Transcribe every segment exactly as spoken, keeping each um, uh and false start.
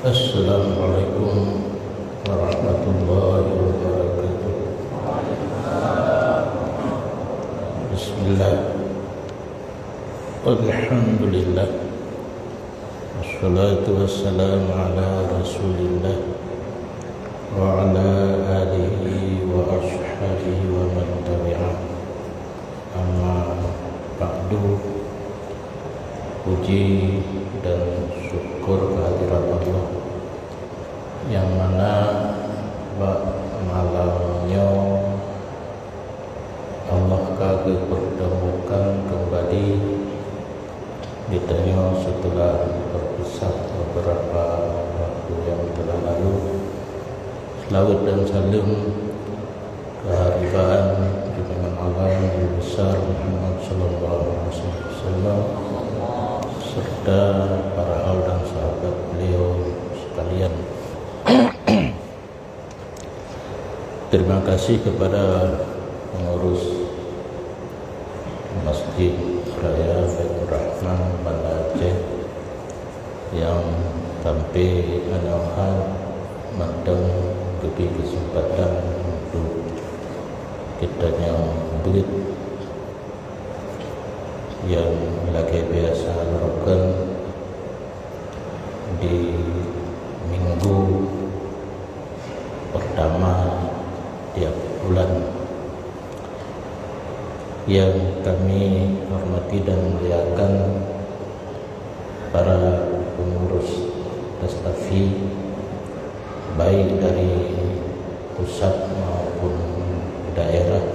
Assalamualaikum warahmatullahi wabarakatuh. Bismillah. Alhamdulillah. Wassalatu wassalamu ala Rasulillah wa ala alihi wa ashabihi wa man tabi'ah. Amma ba'du. Puji dan syukur kehadirat Allah, nyang mana bak malam nyoe Allah ka geupeurtemukan keumbali geutanyoe seuteulah beupisah beberapa waktu nyang teulah lalu. Seulaweuet dan saleuem keuharibaan Junjungan Alam Nabi Besar Muhammad sallallahu alaihi wasallam, serta para aul dan sahabat beliau sekalian. Terima kasih kepada pengurus Masjid Raya Baitur Rahman Banda Aceh nyang sampai aneuk hal mantong geubri keuseumpatan untuk geutanyoe beuet nyang lagèe biasa rukon di minggu pertama tiap bulan. Yang kami hormati dan muliakan para pengurus Tastafi, baik dari pusat maupun daerah,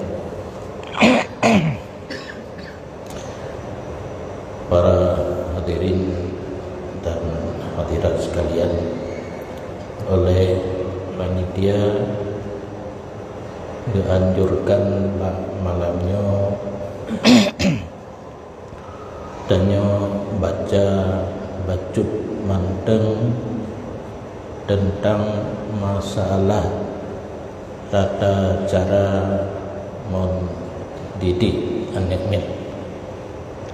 para hadirin dan hadirat sekalian, oleh panitia dianjurkan bak malam nyoe tanyoe baca bacut mantong teuntang masalah tata cara mendidik aneuk miet.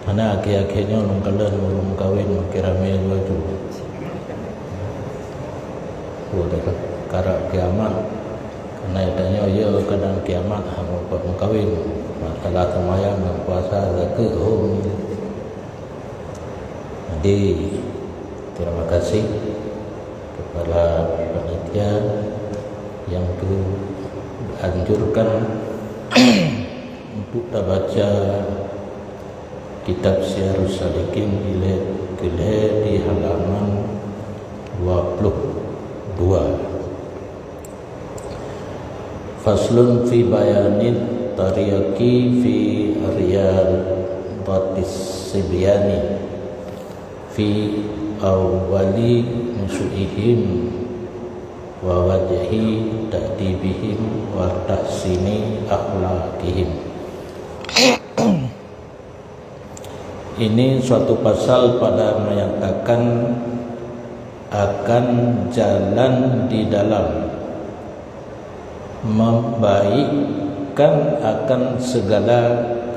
Hana akhé-akhé nyoe lôn kalon ureueng meukawen makin ramé laju. Oh, dah karab kiamat. Karena tanyoe, ya, kadang kiamat hana meukawen. Masalah seumayang dan puasa, zakeuet, hom. Jadi, terima kasih kepada panitia yang tu anjurkan untuk tabaca kitab Siyarus Salikin jilid keulhèe di halaman dua puluh dua. Faslun fi bayanit tariqi fi riyadatis sibyani fi awwali nusyu'ihim wa wajhi ta'dibihim wa tahsini akhlaqihim. Ini suatu pasal pada menyatakan akan jalan di dalam membaikkan akan segala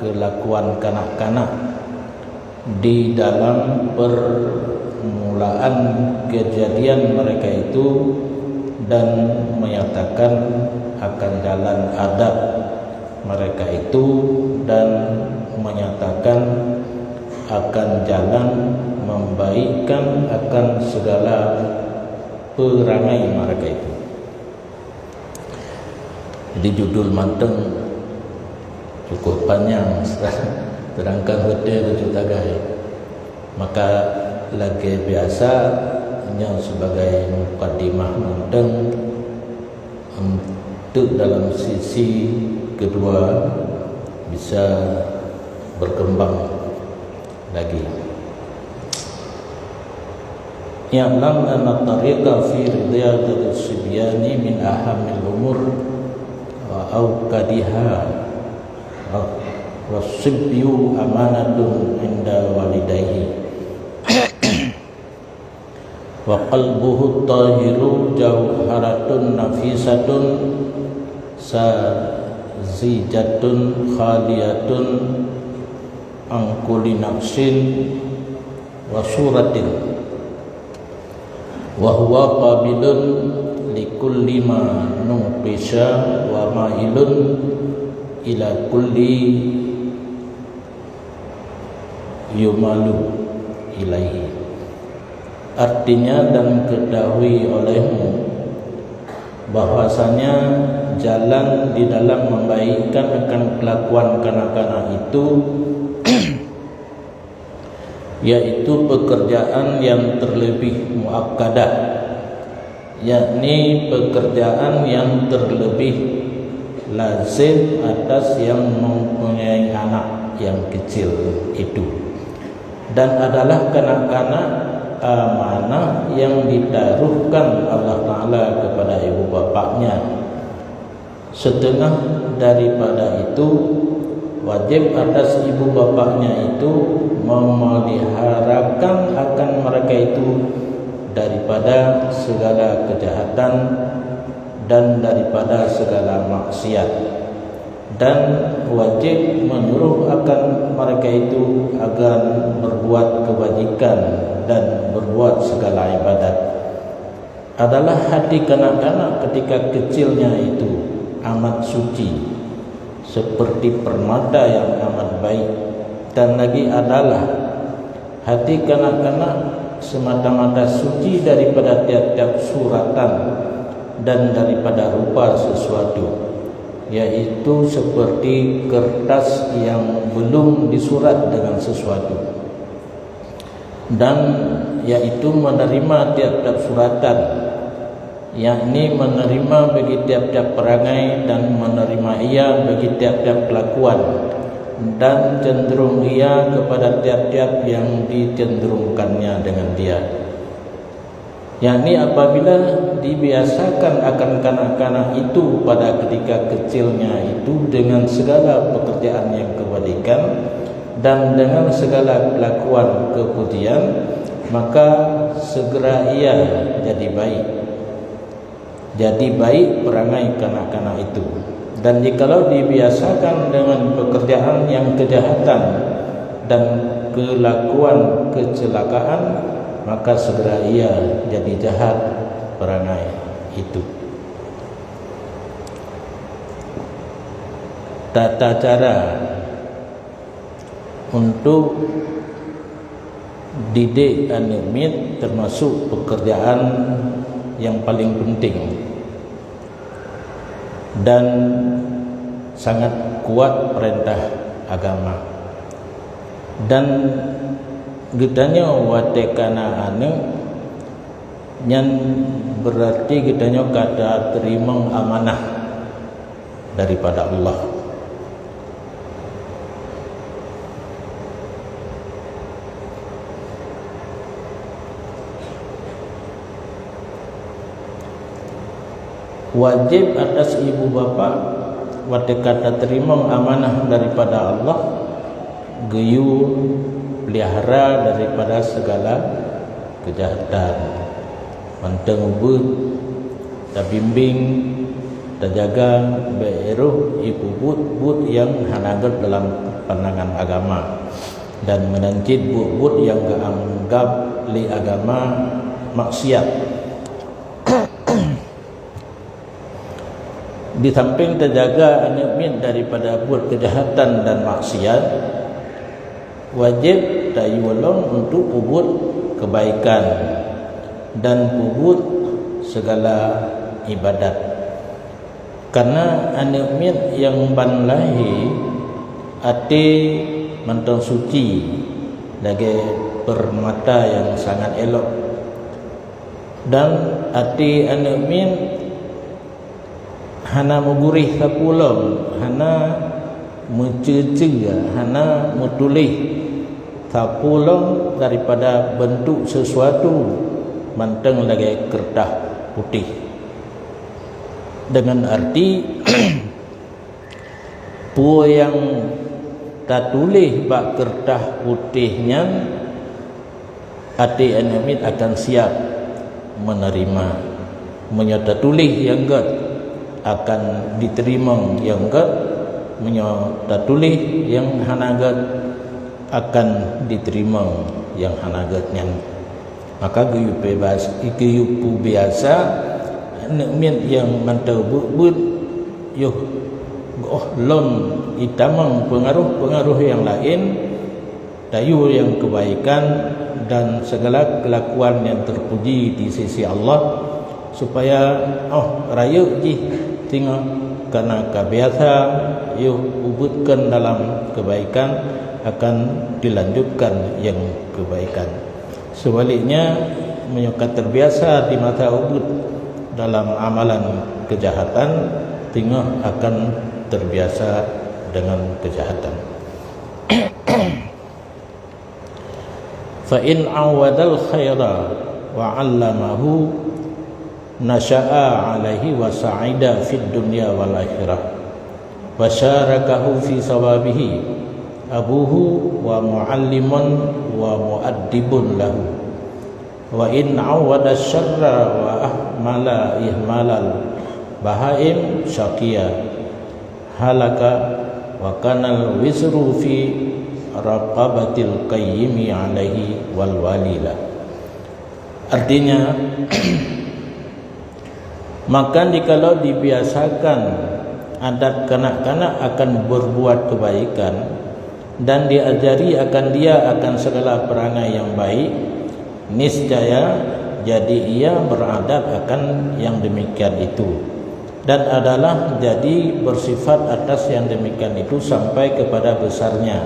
kelakuan kanak-kanak di dalam permulaan kejadian mereka itu, dan menyatakan akan jalan adab mereka itu, dan menyatakan akan jalan membaikkan akan segala perangai mereka itu. Jadi judul mantong cukup panjang, sedangkan hotel bacut tagai. Maka lagèe biasa, nyoe sebagai mukadimah mantong untuk dalam sesi kedua bisa berkembang lagi. I'lam anna tariqa fi riyadatis sibyani min ahammil umur wa auqadiha. Wa sibyu amanatun inda walidaihi. Wa qalbuhu tahiru jauharatun nafisatun sazijatun khaliyatun an kulli naqsin wa suratin. Wa huwa qabilun li kulli ma nuqisha wa ma'ilun ila kulli yumalu ilaihi. Artinya, dan ketahui olehmu bahwasanya jalan di dalam membaikkan akan kelakuan kanak-kanak itu yaitu pekerjaan yang terlebih muakkadah, yakni pekerjaan yang terlebih lazim atas yang mempunyai anak yang kecil itu, dan adalah kanak-kanak amanah yang ditaruhkan Allah Ta'ala kepada ibu bapaknya. Setengah daripada itu, wajib atas ibu bapaknya itu memeliharakan akan mereka itu daripada segala kejahatan dan daripada segala maksiat, dan wajib menyuruh akan mereka itu agar berbuat kebajikan dan berbuat segala ibadat. Adalah hati kanak-kanak ketika kecilnya itu amat suci, seperti permata yang amat baik, dan lagi adalah hati kanak-kanak semata-mata suci daripada tiap-tiap suratan dan daripada rupa sesuatu, yaitu seperti kertas yang belum disurat dengan sesuatu, dan yaitu menerima tiap-tiap suratan, yakni menerima bagi tiap-tiap perangai dan menerima ia bagi tiap-tiap kelakuan, dan cenderung ia kepada tiap-tiap yang dicenderungkannya dengan dia. Yakni apabila dibiasakan akan kanak-kanak itu pada ketika kecilnya itu dengan segala pekerjaan yang kebaikan dan dengan segala kelakuan kepujian, maka segera ia jadi baik. Jadi baik perangai kanak-kanak itu. Dan jikalau dibiasakan dengan pekerjaan yang kejahatan dan kelakuan kecelakaan, maka segera ia jadi jahat perangai itu. Tata cara untuk didik aneuk miet termasuk pekerjaan yang paling penting dan sangat kuat perintah agama. Dan geutanyoe watée kana aneuk, nyan beurati geutanyoe ka tateurimong amanah daripada Allah. Wajib atas ibu bapak watée ka tateurimong amanah daripada Allah, geuyue peulihara daripada segala kejahatan. Mantong ubeuet, tabimbing, tajaga, bék roh ipeubuet buet nyang hana gét dalam pandangan agama, dan meunan cit buet-buet nyang geuanggab lé agama maksiat. Di sampéng tajaga aneuk miet daripada buet keujahatan dan maksiat, wajéb tayue lom untuk peubuet keubaikan dan peubuet sigala iébadat. Kareuna aneuk miet nyang ban lahé até mantong suci lagée peurmata nyang sangat élok, dan até aneuk miet hana meuguréh sapeue lom, hana meuceucue, hana meutuléh sapeue lom daripada beuntuk sisuatu mantong lagée keureutah putéh. Deungon arti, peue nyang tatuléh bak keureutah putéh nyan, até aneuk miet akan siab meuneurima. Meunyoe tatuléh nyang gét, akan jiteurimong nyang gét. Meunyoe tatuléh nyang hana gét, akan jiteurimong nyang hana gét nyan. Maka geuyue peubas-, geuyue peubiasa aneuk miet nyang mantong beuet-beuet, yoh goh lom jitamong peungaroh-peungaroh nyang laén, tayue nyang keubaikan dan segala keulakuan nyang teupuji di sisi Allah, supaya óh rayeuk jih teungoh kana ka biasa yoh ubeuet keu dalam keubaikan, akan dilanjutkan nyang keubaikan. Seubaliknya, meunyoe ka teubiasa di masa ubeuet dalam amalan keujahatan, teungoh akan teubiasa deungon keujahatan. Fa in awwadal khaira wa 'allamahu nasya'a 'alaihi wa sa'ida fid dunya wal akhirah. Wa syarakahu fi thawabihi abuhu wa mu'allimun wa mu'addibun lahu. Wa in awwada syarra wa ahmala ihmalal bahaim syaqiya halaka wa kanal wizru fi raqabatil qayyimi 'alaihi wal walilah. Artinya, maka jikalau dibiasakan adat kanak-kanak akan berbuat kebaikan dan diajari akan dia akan segala perangai yang baik, niscaya jadi ia beradat akan yang demikian itu, dan adalah jadi bersifat atas yang demikian itu sampai kepada besarnya,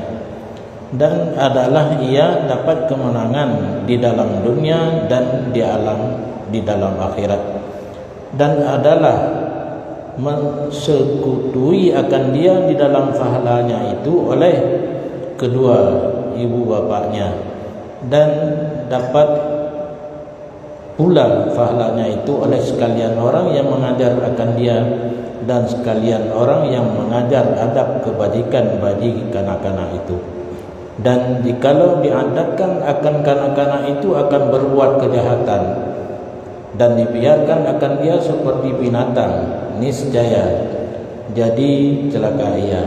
dan adalah ia dapat kemenangan di dalam dunia dan di alam, di dalam akhirat, dan adalah mensekutui akan dia di dalam pahalanya itu oleh kedua ibu bapaknya, dan dapat pula pahalanya itu oleh sekalian orang yang mengajar akan dia dan sekalian orang yang mengajar adab kebajikan bagi kanak-kanak itu. Dan jikalau diadatkan akan kanak-kanak itu akan berbuat kejahatan dan dibiarkan akan dia seperti binatang, niscaya jadi celaka ia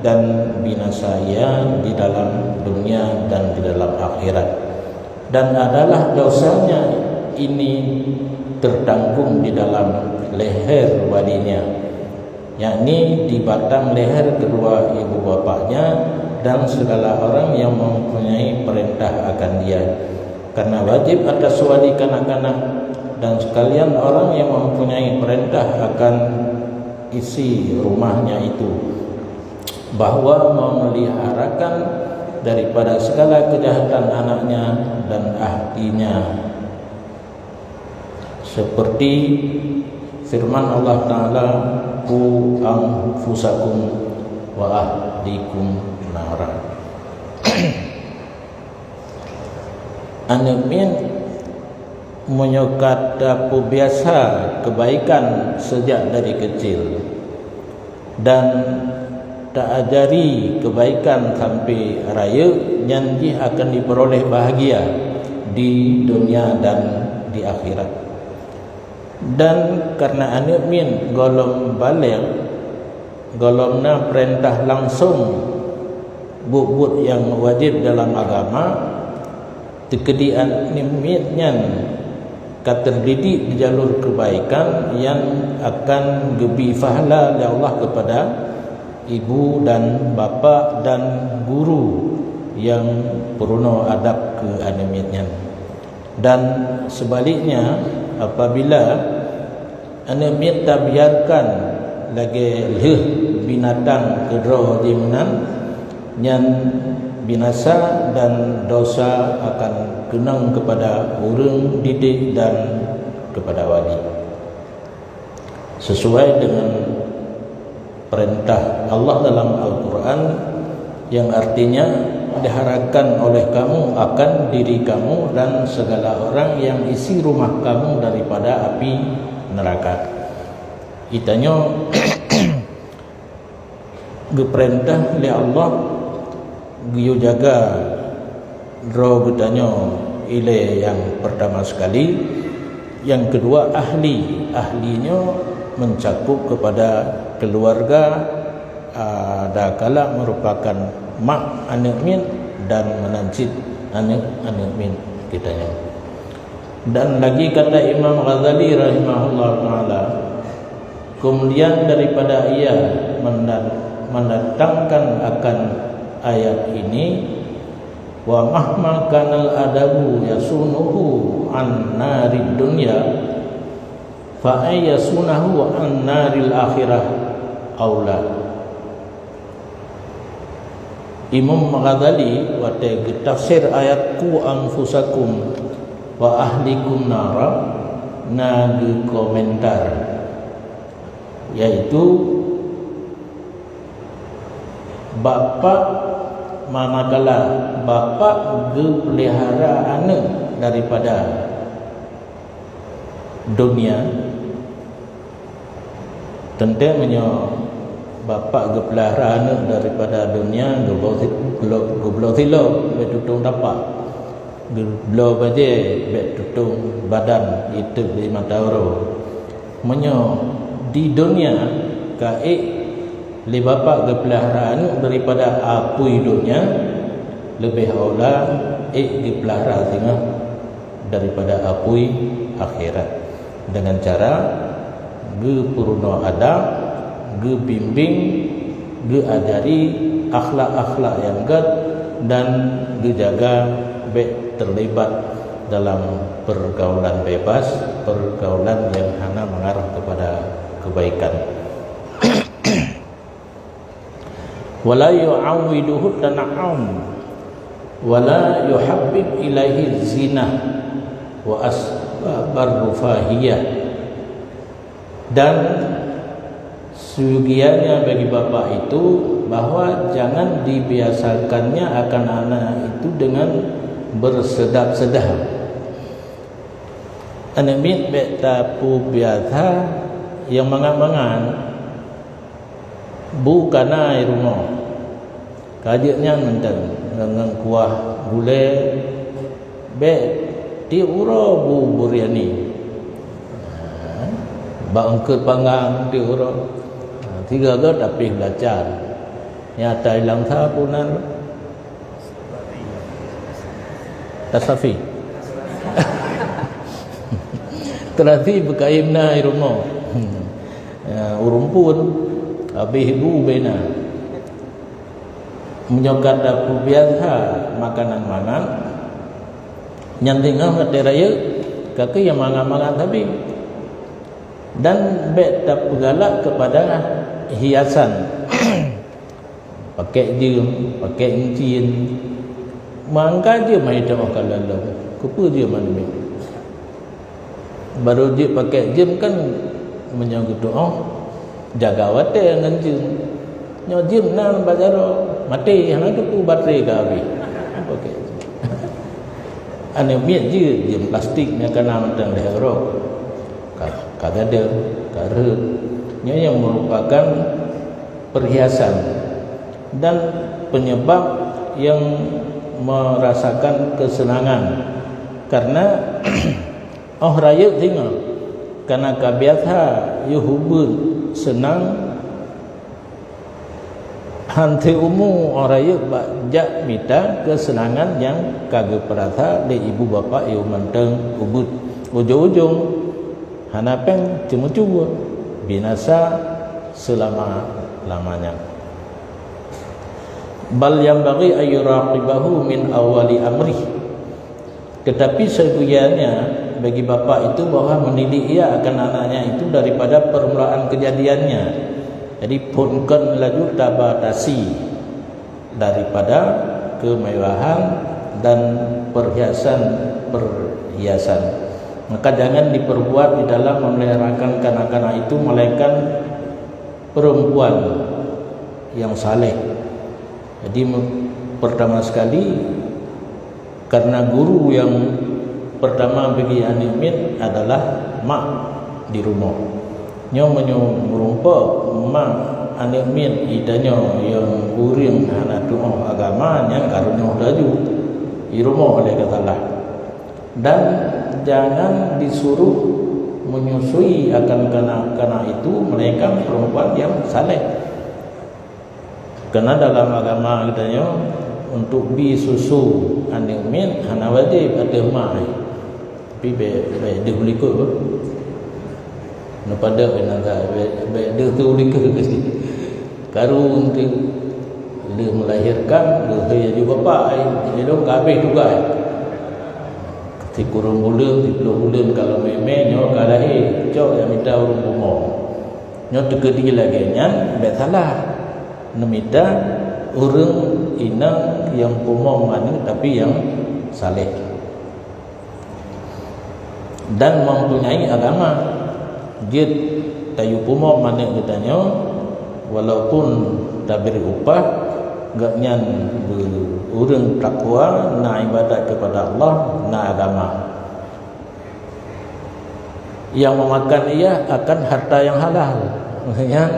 dan binasa ia di dalam dunia dan di dalam akhirat. Dan adalah dosanya ini tertanggung di dalam leher walinya, yakni di batang leher kedua ibu bapaknya dan segala orang yang mempunyai perintah akan dia. Karena wajib atas wali kanak-kanak dan sekalian orang yang mempunyai perintah akan isi rumahnya itu, bahwa memeliharakan daripada segala kejahatan anaknya dan ahlinya. Seperti firman Allah Ta'ala, "Qu anfusakum wa ahlikum nara." Aneuk miet, meunyoe ka tapeubiasa keubaikan sejak dari kecil dan taajari keubaikan sampai rayeuk, nyan jih akan jipeuroleh bahagia di dunia dan di akhirat. Dan karena aneuk miet gohlom balek, gohlom na peurintah langsong buet-buet nyang wajéb dalam agama, teukeudi aneuk miet nyan ka teudidik di jalur keubaikan, nyan akan geubri pahala lé Allah keupada ibu dan bapak dan guru nyang peurunoe adab keu aneuk miet nyan. Dan seubaliknya, apabila aneuk miet tabiarkan lagée lheueh binatang keudroe jih meunan, nyan binasa dan dosa akan keunong keupada ureuëng didik dan keupada wali. Sesuai dengan perintah Allah dalam Al-Quran, yang artinya, "Diharamkan oleh kamu akan diri kamu dan segala orang yang isi rumah kamu daripada api neraka." Geutanyoe geupeurintah lé Allah geuyue jaga droe geutanyoe ilée nyang peurtama sekali, nyang keudua ahli. Ahli nyoe meucakup keupada keuluwarga, a, dan kalak meurupakan mak aneuk miet dan meunan cit aneuk-aneuk miet geutanyoe. Dan lagi kata Imam Ghazali rahimahullah taala, kemudian daripada ia mendat-, mendatangkan akan ayat ini, "Wa mahma kanal adabu yasunuhu an narid dunya, fa ay yasunahu an naril akhirah aula." Imam Ghazali watée geutafsir ayat "Qu anfusakum wa ahlikum nara" na geukomentar, yaitu bapak, manakala bapak geupeulihara aneuëk daripada dunia, teuntée meunyoe bapak geupeulihara aneuëk daripada dunia, geubloe si-, geubloe, geubloe silop bék tutong tapak, geubloe bajée bék tutong badan, iték di mata uroe. Meunyoe di dunia ka ék lé bapak geupeulihara aneuëk daripada apui dunia, leubeh aula ék geupeulihara singoh daripada apui akhirat, dengan cara geupeurunoe adab, geubimbing, geuajari akhlak-akhlak nyang gét, dan geujaga bék teulibat dalam pergaulan bebas, pergaulan nyang hana mengarah kepada kebaikan. "Wala yu'awwiduhu tana'um, wala yuhabbib ilaihi zinah wa asbabar rufahiyah." Dan seugianya bagi bapak itu, bahwa jangan dibiasakannya akan anak itu dengan bersedap-sedap. Aneuëk miet bék tapeubiasa nyang mangat-mangat. Bu kana i rumoh, ka jeuet nyan mantong ngon, ngon kuah gulée, bék tieb uroe bu biryani. Ha, bak eungkôt panggang tieb uroe. Ha, sigoe-goe tapéh belacan. Nyata ilang sa pun nan. Tasafi. Terasi beukayém na i rumoh. Ya, ureuëng pun habéh bu bena. Meunyoe ka tapeubiasa makanan mangat, nyan teungoh watée rayeuk, ka keuh nyang mangat-mangat sabe. Dan bék tapeugalak keupada hiasan. Pakèk jeuem, pakèk euncien. Mangka jeuem hai teuh ka lom. Keupeue jeuem aneuëk miet? Barô jeuet pakèk jeuem kan meunyoe geutu'oh jaga watée ngon jeuem. Nyoe jeuem nan bak jaroe, maté hana teupeu baterai ka habéh. Pakèk jeuem. Aneuëk miet jeuet jeuem plastik nyang ka na mantong lhée uroe. Ka, ka gadeueng, ka rheuet. Nyoe nyang meurupakan perhiasan dan penyebab nyang merasakan kesenangan, karena óh rayeuk singoh kana ka biasa yôh ubeut seunang, han teuumu óh rayeuk bak jak mita keuseunangan nyang ka geupeurasa lé ibu bapak yôh mantong ubeut. Ujong-ujong hana péng ceumeucue, binasa seulama-lamanya. Bal yanbaghi an yuraqibahu min awwali amrih. Tetapi seugianya bagi bapak itu bahwa mendidik ia akan anaknya itu daripada permulaan kejadiannya. Jadi, phon kon laju tabatasi daripada kemewahan dan perhiasan-perhiasan. Maka jangan diperbuat di dalam memeliharakan kanak-kanak itu melainkan perempuan yang saleh. Jadi, me-, pertama sekali, karena guru yang pertama bagi aneuëk miet adalah mak di rumoh. Nyoe meunyoe meurumpok mak aneuëk miet geutanyoe nyang ureuëng hana tu'oh agama, nyan ka rumoh laju. Di rumoh lé ka salah. Dan jangan disuruh menyusui akan kanak-kanak itu, melainkan perempuan yang saleh. Karena dalam agama geutanyoe, untuk bi susu aneuëk miet hana wajéb ateueh mak. Tapi bèk, bèk deuh likot. Neupadab keunan that, bèk, bèk deuh tu likot. Karu untuk lheueh melahirkan, lheueh laju bapak, eh, ilôn ka habéh tugaih. Sikureueng buleuen, siplôh buleuen kalau mè-mè nyoe ka lahé, cok nyang mita ureueng bumoe. Nyoe teukeudi lagèe nyan bèk salah. Neumita ureueng inong nyang peumoh maneuk tapi nyang saleh. Dan mempunyai agama. Jeuet tayue peumoh maneuk geutanyoe, walaupun tabri upah, gobnyan ureueng takwa, na ibadat kepada Allah, na agama. Nyang meumakan ia akan harta nyang halal. Nyan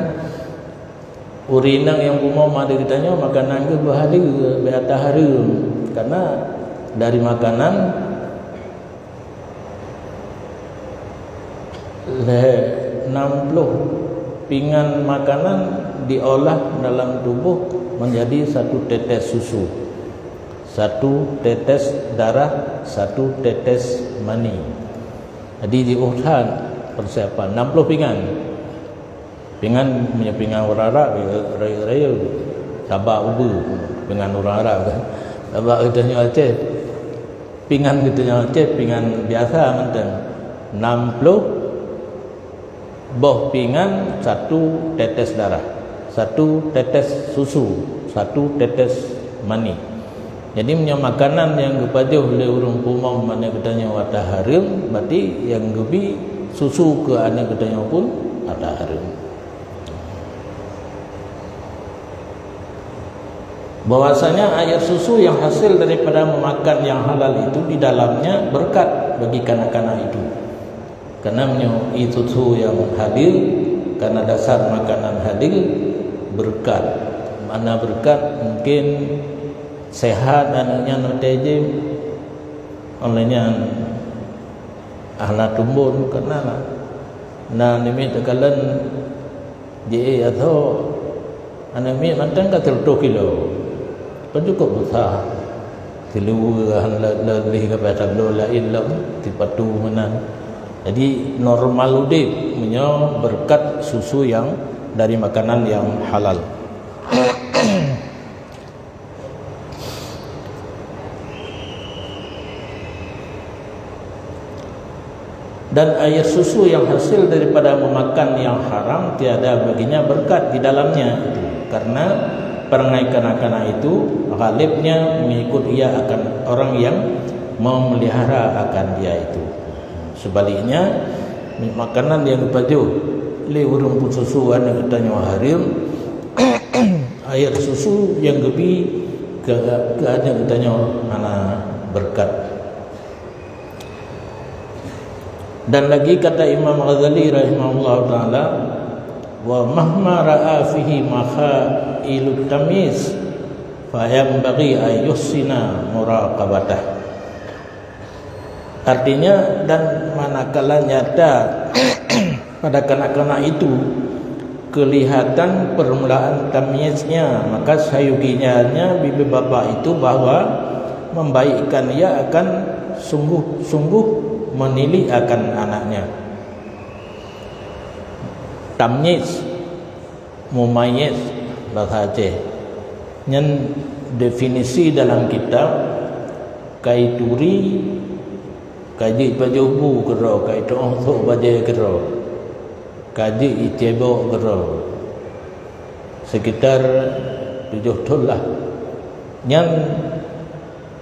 Ureueng inong nyang peumoh maneuk geutanyoe makanan geuh beuhaleue, bèk ata hareuem. Karena dari makanan lhèe nam ploh pingan makanan diolah dalam tuboh menjadi satu tetes susu, satu tetes darah, satu tetes mani. Jadi jiôh that persiapan nam ploh pingan. Pingan, meunyoe pingan ureueng Arab, ya, rayeuk-rayeuk. Tabak ubeue, pingan ureueng Arab kan. Tabak geutanyoe Aceh. Pingan geutanyoe Aceh, pingan biasa mantong. Nam ploh boh pingan, satu tetes darah, satu tetes susu, satu tetes mani. Jadi, meunyoe makanan nyang geupajoh lé ureueng peumoh maneuk geutanyoe ata hareuem, berarti nyang geubi susu keu aneuk geutanyoe pun ata hareuem. Bahwasanya air susu yang hasil daripada memakan yang halal itu di dalamnya berkat bagi kanak-kanak itu. Karena meunyoe ie susu nyang halal, karena dasar makanan halal, berkat. Makna berkat, mungkin sehat aneuk nyan watèe jih, óh lheueh nyan hana tumbon, karena na, na namiet teukalon Jiék atho aneuk miet mantong ka sireutôh kilo. Kan cukup susah. Siluweue han le-, le-, leh ka payah tabloe laén lom, sipatu meunan. Jadi, normal udép meunyoe beureukat susu nyang dari makanan nyang halal. Dan air susu yang hasil daripada memakan yang haram tiada baginya berkat di dalamnya itu, karena perangai kanak-kanak itu ghalibnya mengikut ia akan orang yang memelihara akan dia itu. Sebaliknya, makanan nyang geupajoh lé ureuëng peususu aneuk geutanyoe hareuem, air susu nyang geubi keu, keu aneuk geutanyoe hana beureukat. Dan lagi kata Imam Ghazali rahimahullahu taala, "Wa mahma ra'a fihi makhailut tamyiz, fa yanbaghi an yuhsina muraqabatah." Artinya, dan manakala nyata pada kanak-kanak itu kelihatan permulaan tamyiznya, maka sayuginya bibit bapak itu bahwa membaikkan ia akan sungguh-sungguh menilik akan anaknya. Tamyiz, mumayyiz, bahasa Aceh. Nyan definisi dalam kitab, kai turi, ka jeuet pajoh bu keudroe, ka jitu'oh sôk bajèe keudroe, ka jeuet icebok keudroe. Sekitar tujoh thon lah. Nyan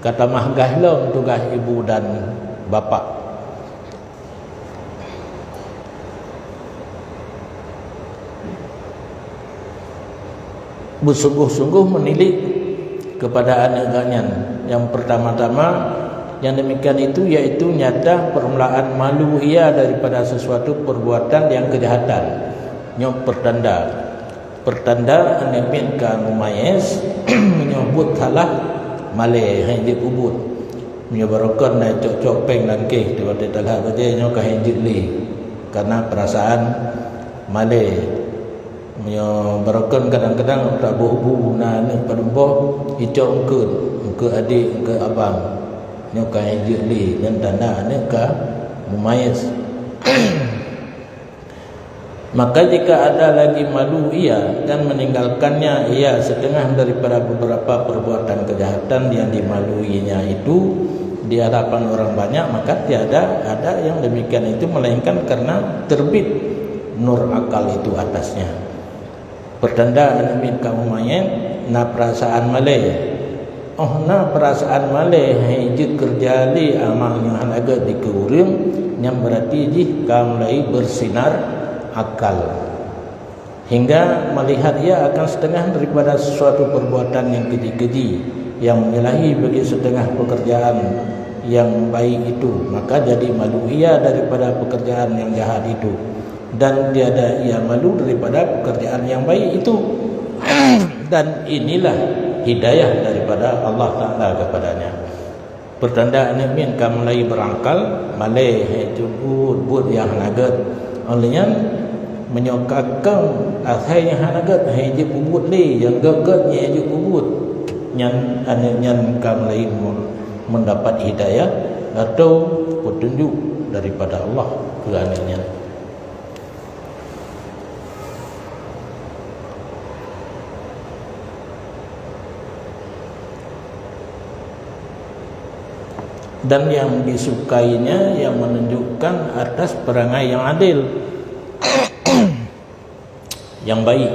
ka tamah gaih lom tugaih ibu dan bapak. Beusungguh-sungguh menilik kepada aneuk geuh nyan. Nyang pertama-tama, nyang demikian itu, yaitu nyata permulaan malu ia daripada sesuatu perbuatan yang kejahatan. Nyoe pertanda. Pertanda aneuk miet ka mumayyiz, meunyoe buet salah, malèe, han jeuet peubuet. Meunyoe barokon na cok-cok péng lam kéh, tiba-tiba that bajèe nyoe ka han jeuet lé, karena perasaan malèe. Meunyoe barokon kadang-kadang taboh bu na aneuk padum boh, icok eungkôt, eungkôt adék, eungkôt abang. Nyoe ka jeuet lé, nyan tanda aneuk ka mumayyiz. Maka jika ada lagi malu ia dan meninggalkannya ia setengah daripada beberapa perbuatan kejahatan yang dimaluinya itu di hadapan orang banyak, maka tiada ada yang demikian itu melainkan karena terbit nur akal itu atasnya. Pertanda aneuk miet ka mumayyiz na peurasaan malée. Óh na peurasaan malée hai jeuet keureuja lé amal nyang hana gét dikeue ureuëng, nyan beurati jih ka mulai bersinar akal. Hingga melihat ia akan setengah daripada sesuatu perbuatan yang keji-keji, yang menyalahi bagi setengah pekerjaan yang baik itu, maka jadi malu ia daripada pekerjaan yang jahat itu, dan tiada ia malu daripada pekerjaan yang baik itu. Dan inilah hidayah daripada Allah Ta'ala kepadanya. Pertanda aneuk miet ka mulai berakal, malée hai jeuet buet-buet nyang hana gét. Óh lheueh nyan, meunyoe ka keueng asai nyang hana gét, hai jeuet peubuet lé nyang gét-gét nyang jeuet peubuet, nyan aneuk nyan ka mulai mendapat hidayah atau petunjuk daripada Allah keu aneuk nyan. Dan yang disukainya yang menunjukkan atas perangai yang adil, yang baik.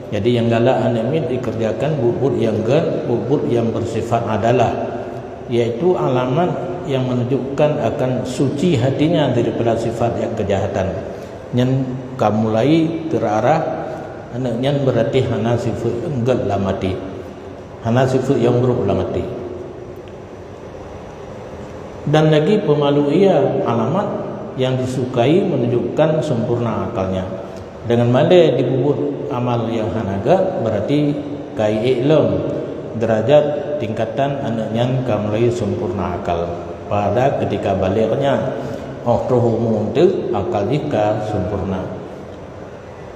Jadi nyang galak aneuk miet dikerjakan buet-buet nyang gét, buet-buet nyang bersifat adalah, yaitu alamat yang menunjukkan akan suci hatinya daripada sifat nyang kejahatan. Nyan ka mulai terarah aneuk nyan, berarti hana sifat nyang gét lam até, hana sifat nyang buruk lam até. Dan lagi pemalu ia alamat yang disukai menunjukkan sempurna akalnya. Dengan malée dipeubuet amal nyang hana gét, berarti ka iék lom derajat tingkatan aneuk nyan ka mulai sempurna akal. Pada ketika baleghnya, óh troh umu teuk akal jih ka sempurna.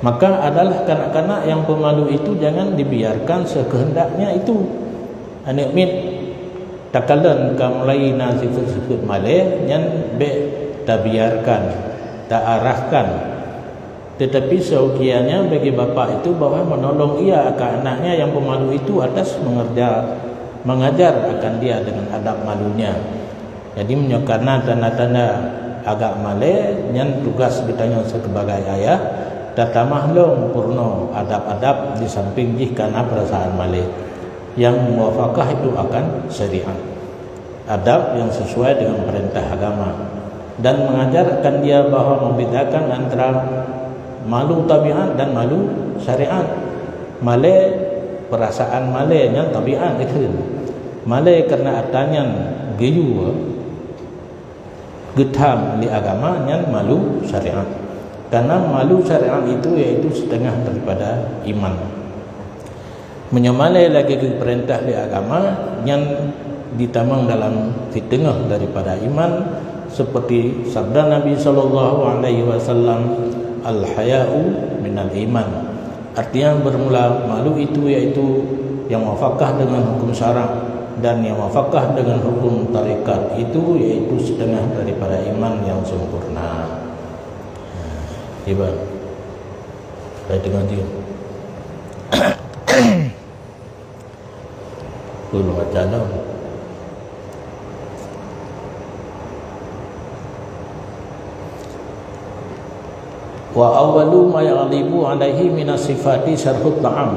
Maka adalah kanak-kanak yang pemalu itu jangan dibiarkan sekeuhendaknya itu. Aneuk miet takalon ka mulai na sifeuet-sifeuet malée, nyan bék tabiarkan, taarahkan. Tetapi seukianya bagi bapak itu bahwa menolong ia akan anaknya yang pemalu itu atas mengerja, mengajar akan dia dengan adab malunya. Jadi, meunyoe kana tanda-tanda agak malée, nyan tugas geutanyoe sibagai ayah, tatamah lom peurunoe adab-adab di samping jih kana peurasaan malée nyang muwafakah itu akan syariat, adab yang sesuai dengan perintah agama, dan mengajarkan dia bahwa membedakan antara malu tabiat dan malu syariat. Malée, peurasaan malée nyan tabiat geukheun. Malée kareuna atra nyan geuyue geutham lé agama, nyan malu syariat. Karena malu syariat itu yaitu setengah daripada iman. Meunyoe malée lagée geupeurintah lé agama, nyan jitamong dalam siteungoh daripada iman, seperti sabda Nabi sallallahu alaihi wasallam, "Al-haya'u minal iman." Artinya, bermula malu itu yaitu yang muwafakah dengan hukum syarak, dan yang muwafakah dengan hukum tarekat itu yaitu setengah daripada iman yang sempurna. Tiba. Saya dengar dia. Ulun baca dah. Wa awwalu ma yaghlibu alaihi minas sifati syarhut ta'am.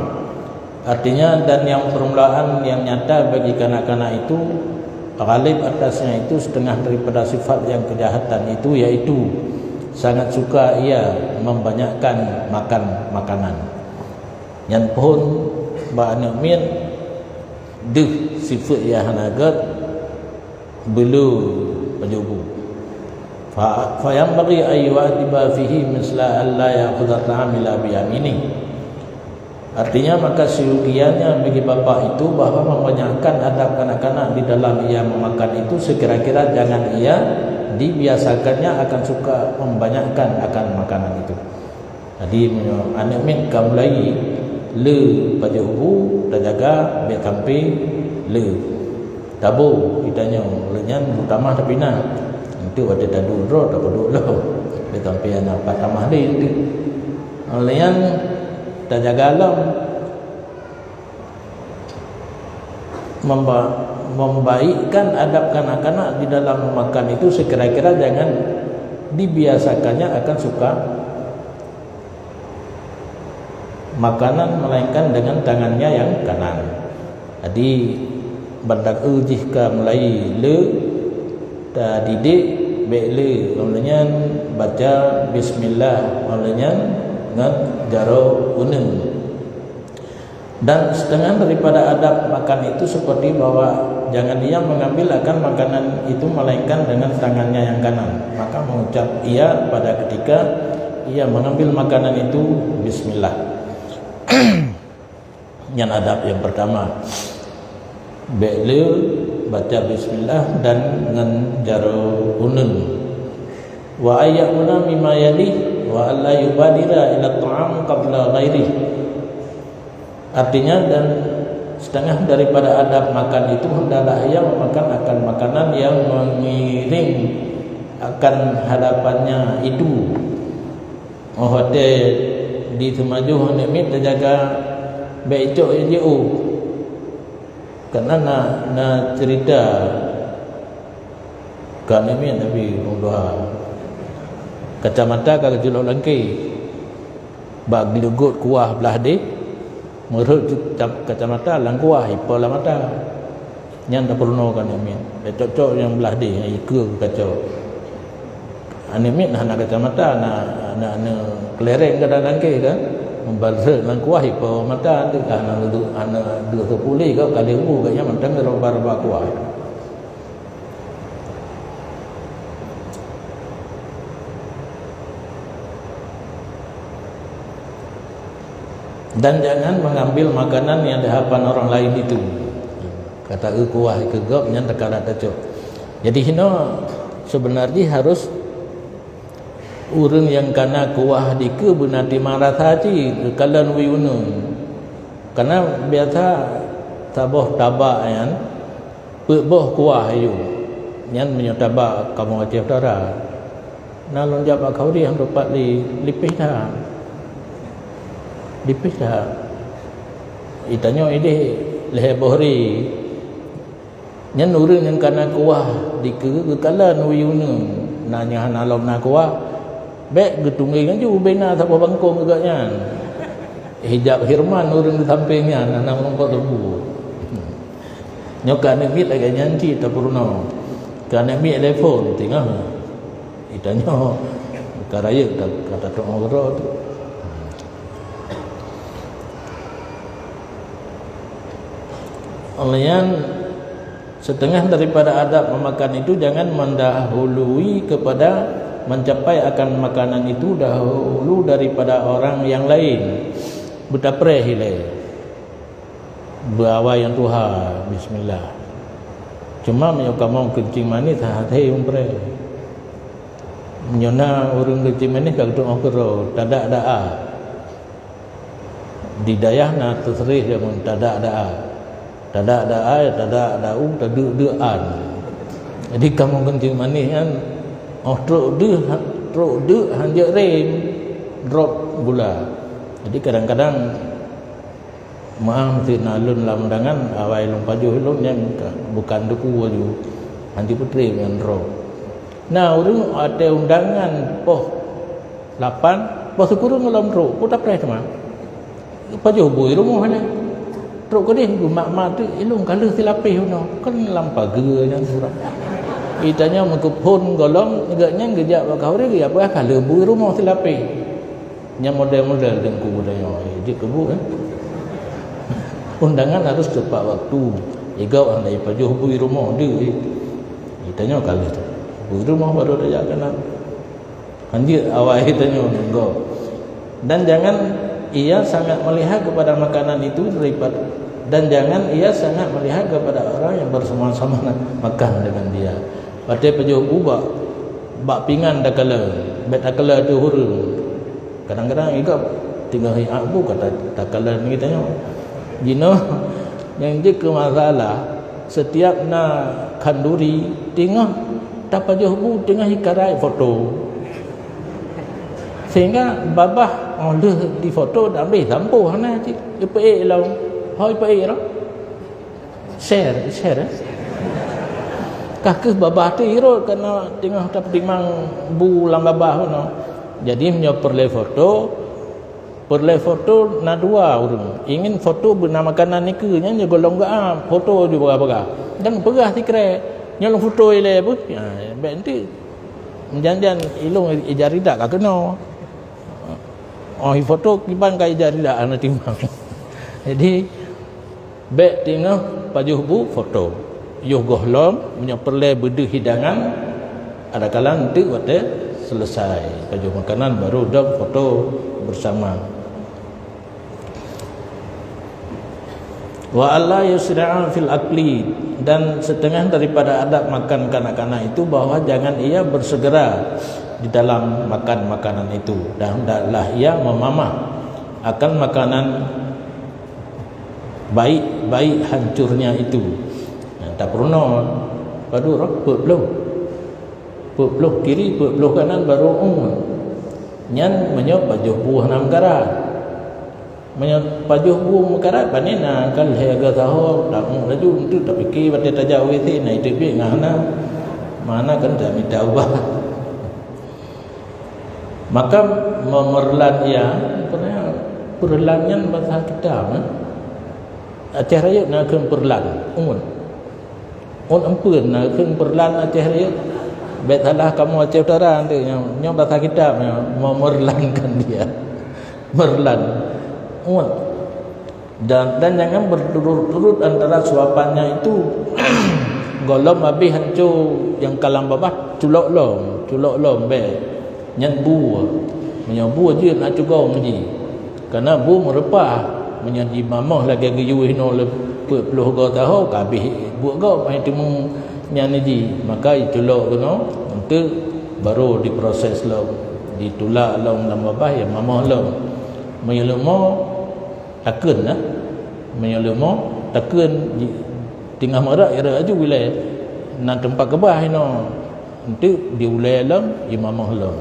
Artinya, dan yang permulaan yang nyata bagi kanak-kanak itu, ghalib atasnya itu setengah daripada sifat yang kejahatan itu, yaitu sangat suka ia membanyakkan makan makanan. Nyan phon bak aneuk miet deuh sifeuet nyang hana gét, beuleu pajoh bu. Fa, fa yanbaghi an yu'addiba fihi misla an la ya'khudha ta'am illa bi yaminih. Artinya, maka seukianya bagi bapak itu bahwa membanyakkan adab kanak-kanak di dalam ia memakan itu, sekira-kira jangan ia dibiasakannya akan suka membanyakkan akan makanan itu. Jadi, meunyoe aneuk miet ka mulai le pajoh bu, tajaga bék sampai le. Tabu, geutanyoe, lheueh nyan beutamah tapinah. Enteuk watèe taduek droe, tapeuduek lom. Lé sampoe na pat tamah lé enteuk. Lheueh nyan tajaga lom. Memba-, membaikkan adab kanak-kanak di dalam memakan itu sekira-kira jangan dibiasakannya akan suka makanan melainkan dengan tangannya yang kanan. Jadi, bandar eu jih ka mulai le, tadidik, bèk le, óh lheueh nyan baca bismillah, óh lheueh nyan ngon jaroe uneung. Dan setengah daripada adab makan itu seperti bahwa jangan ia mengambil akan makanan itu melainkan dengan tangannya yang kanan, maka mengucap ia pada ketika ia mengambil makanan itu, "Bismillah." Nyan adab nyang pertama. Bèk le baca bismillah dan ngon jaroe uneung. Wa ayyakuna mimma yalih wa alla yubadira ila ta'am qabla ghairih. Artinya, dan setengah daripada adab makan itu hendaklah ia memakan akan makanan yang mengiring akan hadapannya itu. Óh watèe di seumajoh aneuk miet tajaga bèk icok jiôh. Karena na, na cerita ka aneuk miet Nabi Nuh. Kacamata ka geuculok lam kèe. Bak geugot kuah blah deh, meurhot kaca-, kacamata lam kuah, ipo lam mata. Nyan tapeurunoe keu aneuk miet. Dak cok-cok nyang blah deh, nyang ikeue keu kacok. Aneuk miet hana kacamata, na, na, na kelereng ka dalam kèe kan. Meurhot lam kuah, ipo mata, teuka hana duek, hana duek keu puléh, ka lheueh bu, gobnyan mantong raba-raba kuah. Dan jangan mengambil makanan yang di hadapan orang lain itu. Kata eu kuah keu gob nyan teuka dak tacok. Jadi hino sebenarnya harus ureuëng nyang kana kuah dikeue beuna tima rasa cit, geukalon wie uneung. Karena biasa saboh tabak nyan peuet boh kuah ayue. Nyan meunyoe tabak kamoe Aceh Utara. Na lôn jak bak khauri han teumpat li, lipéh that. Lipéh that. Itanyoe ideh lhèe boh ri. Nyan ureuëng nyang kana kuah dikeue geukalon wie uneung. Na nyang hana lom na kuah, bèk geutunggeng laju ubena saboh bangkong keu gobnyan. Hijab hirman ureuëng di sampéng nyan hana meureumpok teubue. Nyoe keu aneuk miet lagèe nyan cit tapeurunoe. Keu aneuk miet lé phon teungoh. Itanyoe ka rayeuk ka, ka tateu'oh keudroe tu. Oleh nyan, setengah daripada adab memakan itu jangan mendahului kepada mencapai akan makanan itu dahulu daripada orang yang lain. Beutapreh ilèe. Beuawai nyang tuha, bismillah. Cuma meunyoe kamoe keuncing manis, hase umpre. Meunyoe na ureuëng keuncing manis ka geuteu'oh keudroe, tadak daa. Di dayah na teuseureh jameun tadak daa. Tadak daa, tadak dau, tadeuk-deuk an. Jadi kamoe keuncing manis nyan, óh trok deuh, trok deuk hanjeuet rem, drop gula. Jadi kadang-kadang Meu'ah meuteuna lôn lam undangan, awai lôn pajoh lôn nyang ka, bukan deuk laju. Hanti peutré nyang droe. Na ureuëng watèe undangan poh lapan, poh sikureueng lom trok, peue tapreh teuma. Pajoh bui rumoh nyan. Trok keudeh geumat-mat teuk, ilôn ka lheueh silapéh unoe. Kan lam pageue nyan surah. Itanyoe meukeuphon gohlom, gobnyan geujak bak khauri geujak peugah ka lheueh bui rumoh silapéh. Nyang model-model teungku bunoe nyoe, eh, jeuet keu bu, eh. Undangan harus tepat waktu. Igob hana ipajoh bui rumoh deuh, eh. Itanyoe ka lheueh tu. Bui rumoh baru tajak keunan. Hanjeuet awai itanyoe nunggu. Dan jangan ia sangat melihat kepada makanan itu daripada, dan jangan ia sangat melihat kepada orang yang bersama-sama makan dengan dia. Watèe pajoh bu bak, bak pingan takalon, bèk takalon ateueh ureuëng. Kadang-kadang igob teungoh iak bu ka ta-, takalon geutanyoe. Jinoe nyang jeuet keu masalah, Setiap na khanduri teungoh tapajoh bu, teungoh ikarai foto. Sehingga babah óh lheueh difoto dan beh sampôh hana cit. Ipeuék lom. Ho ipeuék lom. Share, share, eh. Kah keuh babah tu irot karena teungoh tapeutimang bu lam babah bunoe. Jadi meunyoe peureulée foto, peureulée foto na dua ureuëng. Ingin foto beuna makanan nikeue nyan jeuet golom geuam, foto ju bagah-bagah. Dan peugah sikrek, nyoe lôn foto ilée beuh. Ha, bék enti. Jan-jan ilôn ija ridak ka keunoe. Oh, foto kiban ka ija ridak hana timang. Jadi, bék teungoh pajoh bu foto. Yoh gohlom, meunyoe peureulée beudeuh hidangan, adakala enteuk watée selesai pajoh makanan baru dong foto bersama. Wa alla yusri'a fil akli, dan setengah daripada adab makan kanak-kanak itu bahwa jangan ia bersegera di dalam makan makanan itu, dan hendaklah ia memamah akan makanan baik-baik hancurnya itu. Nah, tapeurunoe padub roh peuet ploh. Peuet ploh kiri, peuet ploh kanan baru ôn. Nyan meunyoe pajoh bu hana meukarat. Meunyoe pajoh bu meukarat, pane na ka lhée goe saho, tamu laju untuk tapike watée tajak WC na iteubiet ngon hana. Mana kan tamita ubah. Maka memerlan ia, peureulan nyan bahasa kita, eh? Aceh Rayeuk na kheun peureulan, ôn. Ôn empeuen na kheun peureulan Aceh Rayeuk. Bék salah kamoe Aceh Utara tu, nyoe, nyoe bahasa kita nyoe, memerlankan dia. Meureulan. Ôn. Dan, dan jangan berturut-turut antara suapannya itu. Gohlom habéh hanco nyang ka lam babah, culok lom, culok lom bék. Nyan bu. Meunyoe bu jeuet na cugong jih. Karena bu meureupah. Meunyoe jimamoh lagée geuyue inoe le peuet ploh goe taho, ka habéh buet gob, hai teumé nyan jih. Maka iculok keunoe, enteuk baru diproses lom, ditulak lom lam babah, ya mamoh lom. Meunyoe leumo, takheun, nah. Meunyoe leumo, takheun ji-, teungoh meurak, ya laju ilée. Na teumpat keubah inoe. Enteuk diulée lom, jimamoh lom.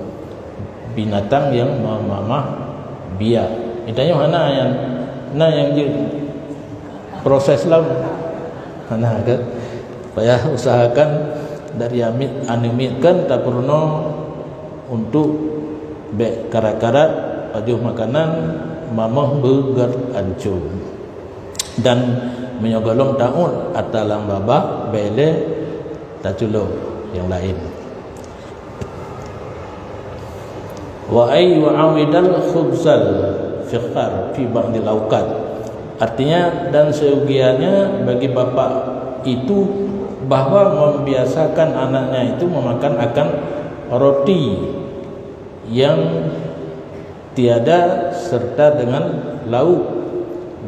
Binatang nyang mamamah biak. Geutanyoe hana nyan, na nyang jeuet proses lom. Hana kan? Payah usahakan dari amit, aneuk miet kan tapeurunoe untuk bék karat-karat pajoh makanan mamoh beugét ancô. Dan meunyoe gohlom taôt ata lam babah, bék lé taculok nyang laén. Wa ay yu'awidal khubzal fikhar fi ba'dil awqat. Artinya, dan seugianya bagi bapak itu bahwa membiasakan anaknya itu memakan akan roti yang tiada serta dengan lauk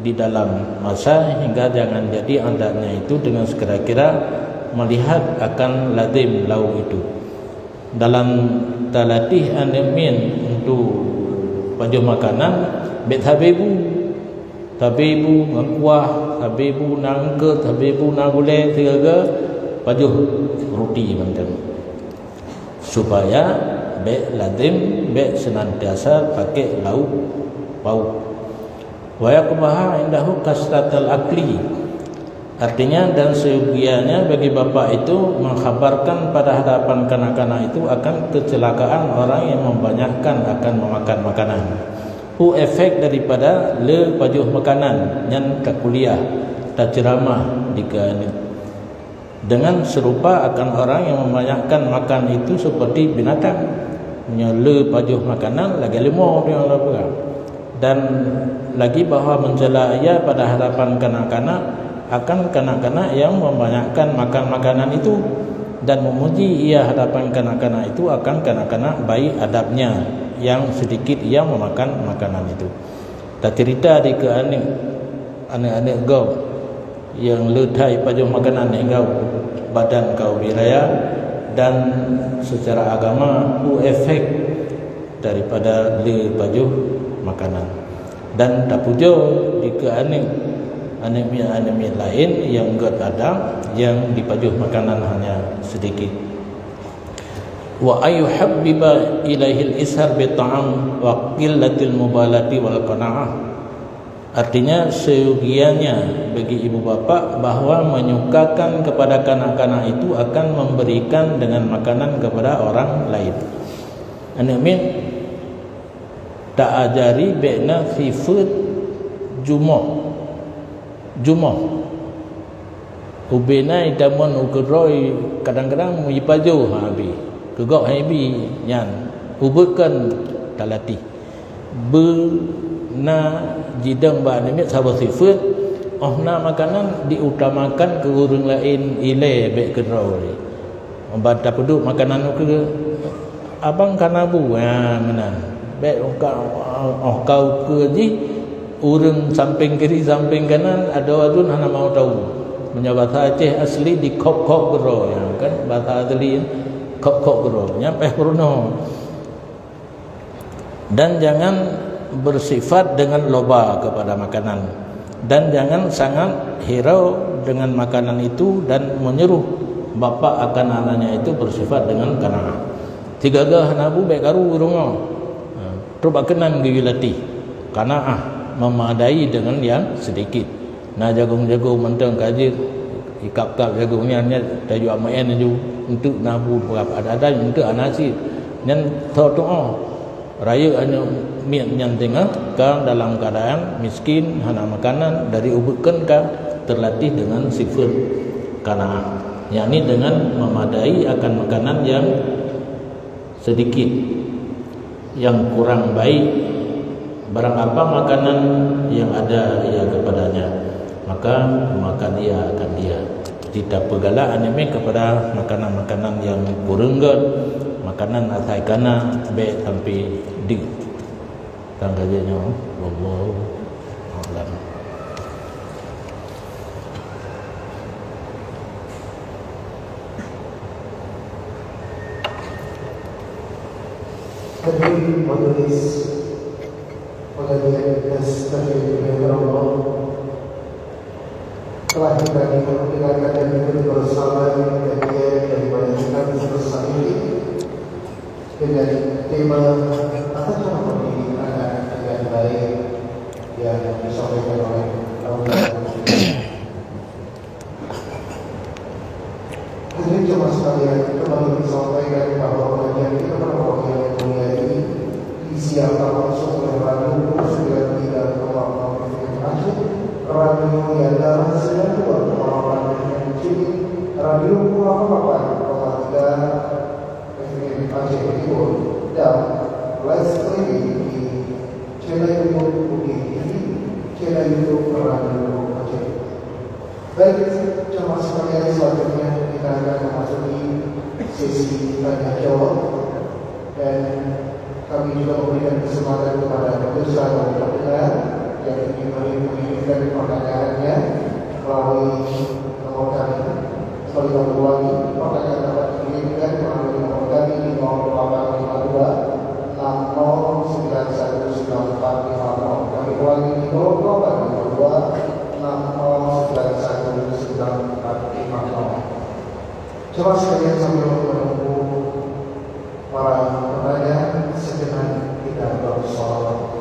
di dalam masa hingga jangan jadi anaknya itu dengan sekira-kira melihat akan lazim lauk itu. Dalam talatih aneuk miet untuk pajoh makanan, bék sabe bu. Sabe bu ngon kuah, sabe bu na eungkôt, sabe bu na gulée, sigaga pajoh ruti mantong. Supaya bék lazim, bék senantiasa pakai lauk pauk. Wa yaqbaha indahu kasratal akli. Artinya, dan seugianya bagi bapak itu mengkhabarkan pada hadapan kanak-kanak itu akan kecelakaan orang yang membanyakkan akan memakan makanan. Hu efek daripada le pajoh makanan nyan ka kuliah, taceuramah di keuneuk. Dengan serupa akan orang yang membanyakkan makan itu seperti binatang. Nyoe le pajoh makanan lagée leumo nyang le peugah. Dan lagi bahwa mencela ia pada hadapan kanak-kanak akan kanak-kanak yang membanyakkan makan makanan itu, dan memuji ia hadapan kanak-kanak itu akan kanak-kanak baik adabnya yang sedikit ia memakan makanan itu. Tacerita di keu aneuk, aneuk-aneuk gob nyang le that pajoh makanan hingga badan ka ubé raya, dan secara agama hu efek daripada le pajoh makanan. Dan tapujoe di keu aneuk, Aneuk miet-aneuk miet laén nyang gét ada nyang jipajoh makanan hanya seudikit. Wa ayyuhabbiba ilaihil ishar bi ta'am wa qillatil mubalati wal qanaah. Artinya, seugianya bagi ibu bapak bahwa menyukakan kepada kanak-kanak itu akan memberikan dengan makanan kepada orang lain. Aneuk miet taajari bék na sifeuet jumoh. Jumoh. Ubena itamon u keudroe kadang-kadang jipajoh habéh. Keugok hai bi nyan. Ubeut kan talatéh. Beuna jidong bak aneuk miet saboh sifeuet, óh na makanan diutamakan keu ureuëng laén ilée bék keudroe. Ban tapeuduek makanan ukeue, abang ka na bu, ha, meunan. Bék ka, óh ka ukeue jih, ureuëng sampéng kiri, sampéng kanan, adoe aduen hana mau tahu. Meunyoe basa Aceh asli dikhop-khop keudroe, ya kan? Basa asli khop-khop keudroe. Nyan péh peurunoe. Dan jangan bersifat dengan loba kepada makanan, dan jangan sangat hirau dengan makanan itu dan menyuruh bapak akan anaknya itu bersifat dengan qanaah. Sigaga hana bu bék karu ureuëng nyoe. Ha, trok bak keunan geuyue latih qanaah memadai dengan yang sedikit. Na jagong-jagong mantong ka jeuet, ikab-kab jagong nyan, nyan tajak meu'en laju, enteuk na bu, ada-ada enteuk hana cit. Nyan tho tu'oh. Rayeuk aneuk miet nyan teungoh ka dalam keadaan miskin, hana makanan, dari ubeut kan ka terlatih dengan sifat qanaah, yakni dengan memadai akan makanan yang sedikit, yang kurang baik, barang apa makanan yang ada ia kepadanya, maka makan ia akan dia. Jadi, tapeugalak aneuk miet kepada makanan-makanan yang kureueng gét, makanan asai kana, bék sampai deuk. Tang ka jeuet nyoe, wallahu a'lam. Hadirin majlis pengajian Tasbih Kepada Allah, telah kita dengarkan dan ikuti bersama kajian daripada kitab Fiqh Sahih dengan tema, "Tata cara mendidik anak dengan baik," yang disampaikan oleh Abu Bakar. Hadirin jemaah sekalian, kembali disampaikan bahwa pengajian kita pada waktu yang mulia ini disiarkan langsung oleh Radio sembilan tiga koma enam F M Aceh, Radio Yadara sembilan dua koma delapan F M Aceh, Radio dua koma delapan koma tiga F M Aceh Timur, dan live streaming di channel YouTube U G T V, channel YouTube Radio Aceh. Baik, jemaah sekalian, selanjutnya kita akan memasuki sesi tanya jawab, dan kami juga memberikan kesempatan kepada pemirsa dan pendengar yang ingin mengirimkan pertanyaannya melalui nomor kami. Sekali kami ulangi, pertanyaan dapat dikirimkan melalui nomor kami di nol delapan lima dua enam nol sembilan satu sembilan empat lima nol. Kami ulangi, di nol delapan lima dua enam nol sembilan satu sembilan empat lima nol. Jemaah sekalian, sambil menunggu para penanya, sejenak kita bersolat.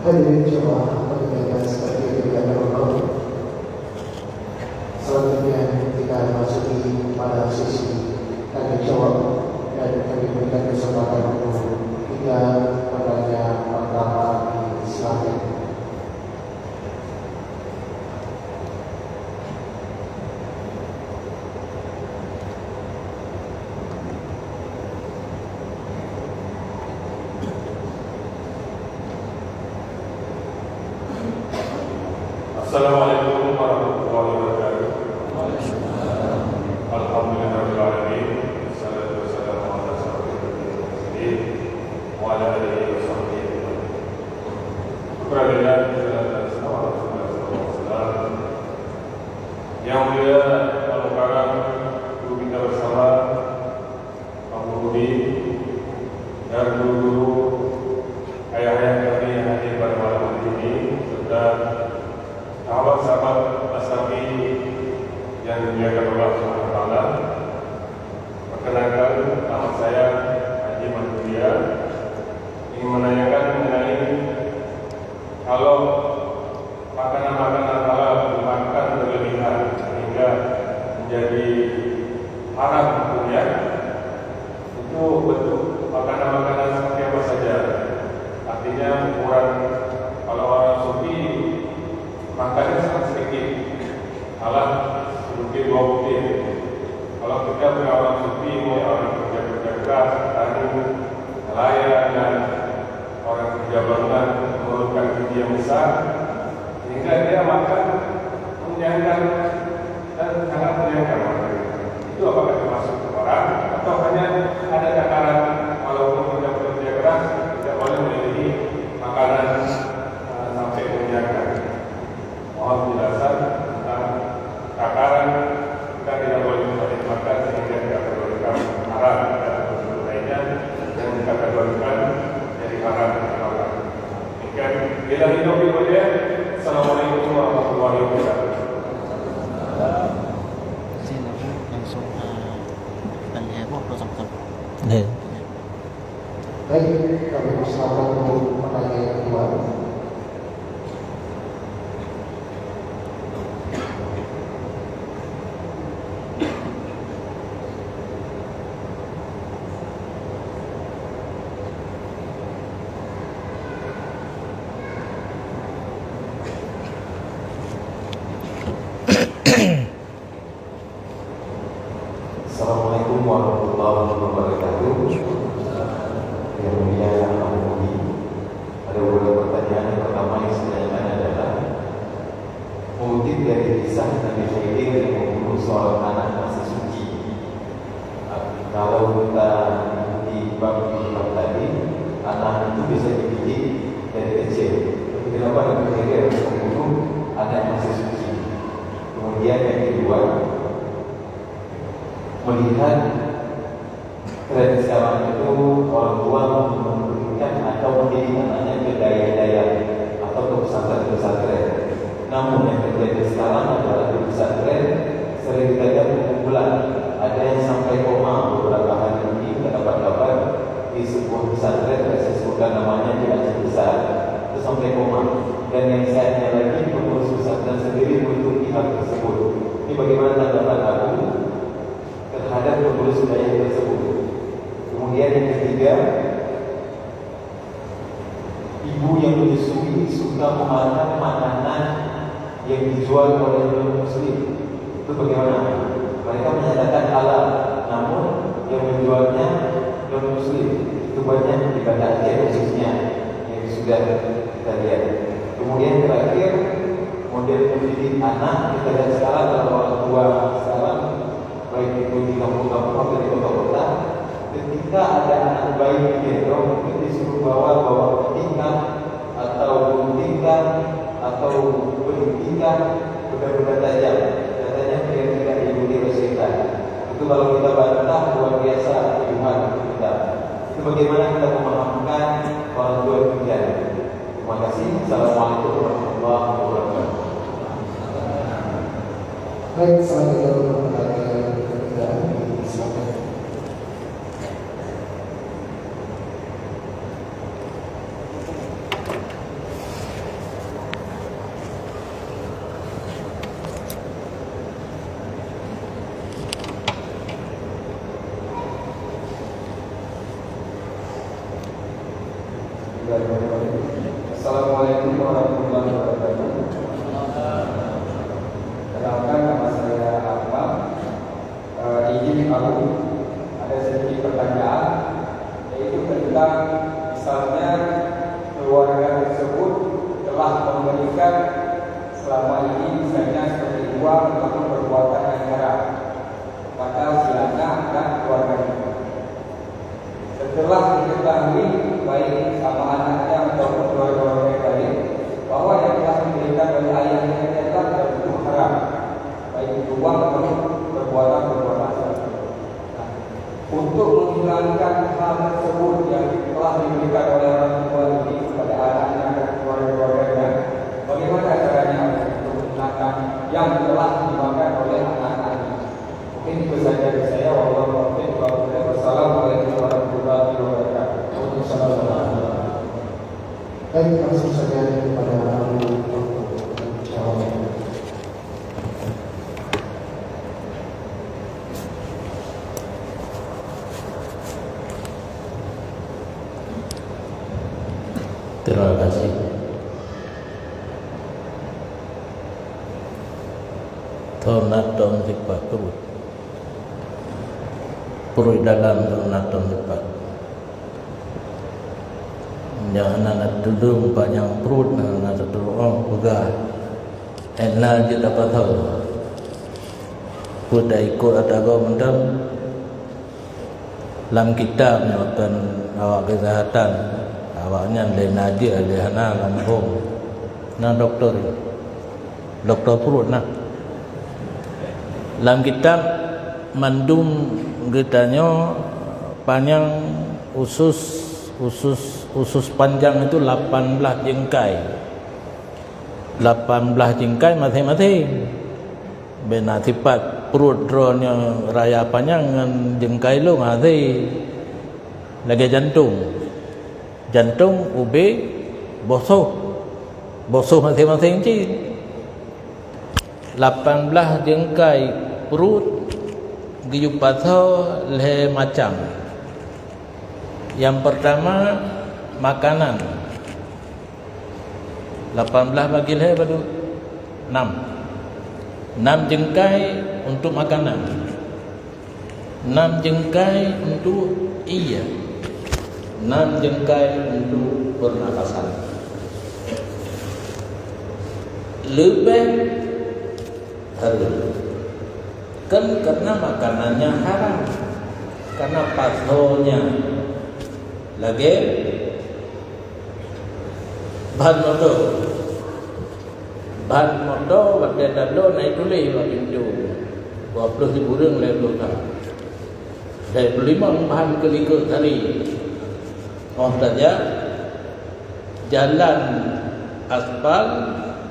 Hadirin jemaah pendengar sekalian yang dimuliakan Allah, selanjutnya kita masuki pada sesi tanya jawab dan kami berikan kesempatan untuk tiga penanya pertama di slide. Assalamualaikum warahmatullahi wabarakatuh. Alhamdulillahirabbil alamin. Wassalatu wassalamu ala asyrafil anbiya'i wal mursalin wa ala alihi wa sahbihi ajmain. Syukran lillah, wassalatu wassalamu ala Rasulillah sallallahu alaihi wasallam. Yang mulia, Pak Mukarram, guru kita bersama, Pak Guru Budi, dan guru-guru, ayah-ayah kami yang hadir pada malam hari ini, serta sahabat-sahabat Asabi yang dimuliakan Allah Subhanahu wa Taala. Perkenalkan, nama saya Haji Mandulia. Ingin menanyakan mengenai kalau makanan-makanan halal dimakan berlebihan sehingga menjadi haram hukumnya, itu bentuk makanan-makanan seperti apa saja? Artinya, ukuran, kalau orang sufi makannya sangat sedikit, malah sedikit dua butir. Kalau kita punya orang sufi, mulai orang kerja-kerja keras, petani, nelayan, dan orang kerja bangunan memerlukan gaji yang besar, sehingga dia makan mengenyangkan dan sangat mengenyangkan makan. Itu apakah termasuk haram atau hanya ada takaran, walaupun kita bekerja keras, tidak boleh melebihi makanan, eh, sampai mengenyangkan? Mohon penjelasan tentang takaran kita tidak boleh banyak makan sehingga kita keluarkan haram dan produk lainnya yang kita keluarkan jadi haram dan haram. Demikian. Bila hidup di mulia. Assalamualaikum warahmatullahi wabarakatuh. Sini langsung, eh, kita lihat apa sama-sama. Baik, kami persilakan untuk pertanyaan yang kedua. Assalamualaikum warahmatullahi wabarakatuh. Yang mulia Abu Budi, ada beberapa pertanyaan. Yang pertama yang saya tanyakan adalah, mengutip dari kisah Nabi Khidir yang membunuh seorang anak masih suci. Kalau kita ikuti bab kehidupan tadi, anak itu bisa dididik dari kecil. Tapi kenapa Nabi Khidir harus membunuh anak yang masih suci? Kemudian yang kedua, melihat tren sekarang itu orang tua memberikan atau mendidik anaknya ke dayah-dayah atau ke pesantren-pesantren. Namun yang terjadi sekarang adalah di pesantren sering terjadi perkumpulan. Ada yang sampai koma beberapa hari ini, kita dapat kabar di sebuah pesantren, saya sebutkan namanya, di Aceh Besar. Itu sampai koma. Dan yang sayangnya lagi, pengurus pesantren sendiri menutupi hal tersebut. Ini bagaimana tanggapan Abu terhadap pengurus wilayah tersebut? Kemudian yang ketiga, ibu yang menyusui suka memakan makanan yang dijual oleh non-muslim. Itu bagaimana? Mereka menyatakan halal, namun yang menjualnya non-muslim. Itu banyak di Banda Aceh khususnya yang sudah kita lihat. Kemudian terakhir, model mendidik anak kita lihat sekarang, kalau orang tua sekarang, baik itu di kampung-kampung atau di kota-kota, ketika ada anak bayi digendong, mungkin disuruh bawa, bawa ke tingkat atau gunting tingkat atau beli tingkat, benda-benda tajam. Katanya biar tidak diikuti oleh setan. Itu kalau kita bantah, luar biasa tuduhan itu kita. Itu bagaimana kita memahamkan orang tua demikian. Terima kasih. Assalamualaikum warahmatullahi wabarakatuh. Baik, selanjutnya untuk pertanyaan ketiga, silakan. Assalamualaikum warahmatullahi wabarakatuh. Perkenalkan, nama saya Akmal. Eh, izin tahu, ada sedikit pertanyaan, yaitu tentang misalnya keluarga tersebut telah memberikan selama ini misalnya seperti uang ataupun perbuatan yang haram kepada si anak dan keluarganya. Setelah diketahui, baik sama anaknya ataupun keluarga-keluarga yang lain, bahwa yang telah diberikan oleh ayahnya itu adalah dalam bentuk haram, baik itu uang ataupun perbuatan-perbuatan haram. Nah, untuk menghilangkan hal tersebut yang telah diberikan oleh orang tua ini kepada anaknya dan keluarga-keluarganya, bagaimana caranya untuk menghilangkan yang telah dimakan oleh anak-anaknya? Mungkin itu saja dari saya. Wabillahi taufiq wal hidayah. Wassalamualaikum warahmatullahi wabarakatuh. Waalaikumsalam warahmatullahi wabarakatuh. Baik, langsung saja kepada Abu Bakar. Insyaallah. Terima kasih. Thon na thon sipat pruet. Pruet dalam thon na thon sipat. Nyang hana na tudong panyang pruet, hana na tudong peugah. Ena jeuet tapasoe. Peue ta ikot ata gob mantong. Lam kitab nyoe kon awak keuseuhatan, awaknyan lé na jeuet lé hana lam hom. Na dokto, dokto pruet na. Lam kitab mandum geutanyoe panyang usus, usus, usus panjang itu lapan blaih jengkai. Lapan blaih jengkai maséng-maséng. Bena sipat pruet droeneuh raya panyang ngon jengkai lôn hase lagée jantong. Jantong, ubé, boh soh. Boh soh maséng-maséng cit. Lapan blaih jengkai pruet geuyue pasoe lhée macam. Nyang peurtama, makanan. Lapan blaih bagi lhée padub? Nam. Nam jengkai untuk makanan. Nam jengkai untuk ié. Nam jengkai untuk pernapasan. Leubeh hareuem. Kan karena makanannya haram. Karena pasonya lagée ban moto. Ban moto watée tabloe na tuléh bak pintoe, dua ploh ribu ureuëng lhée ploh that. Lhée ploh limong ban keu likot hari. Óh tajak jalan aspal,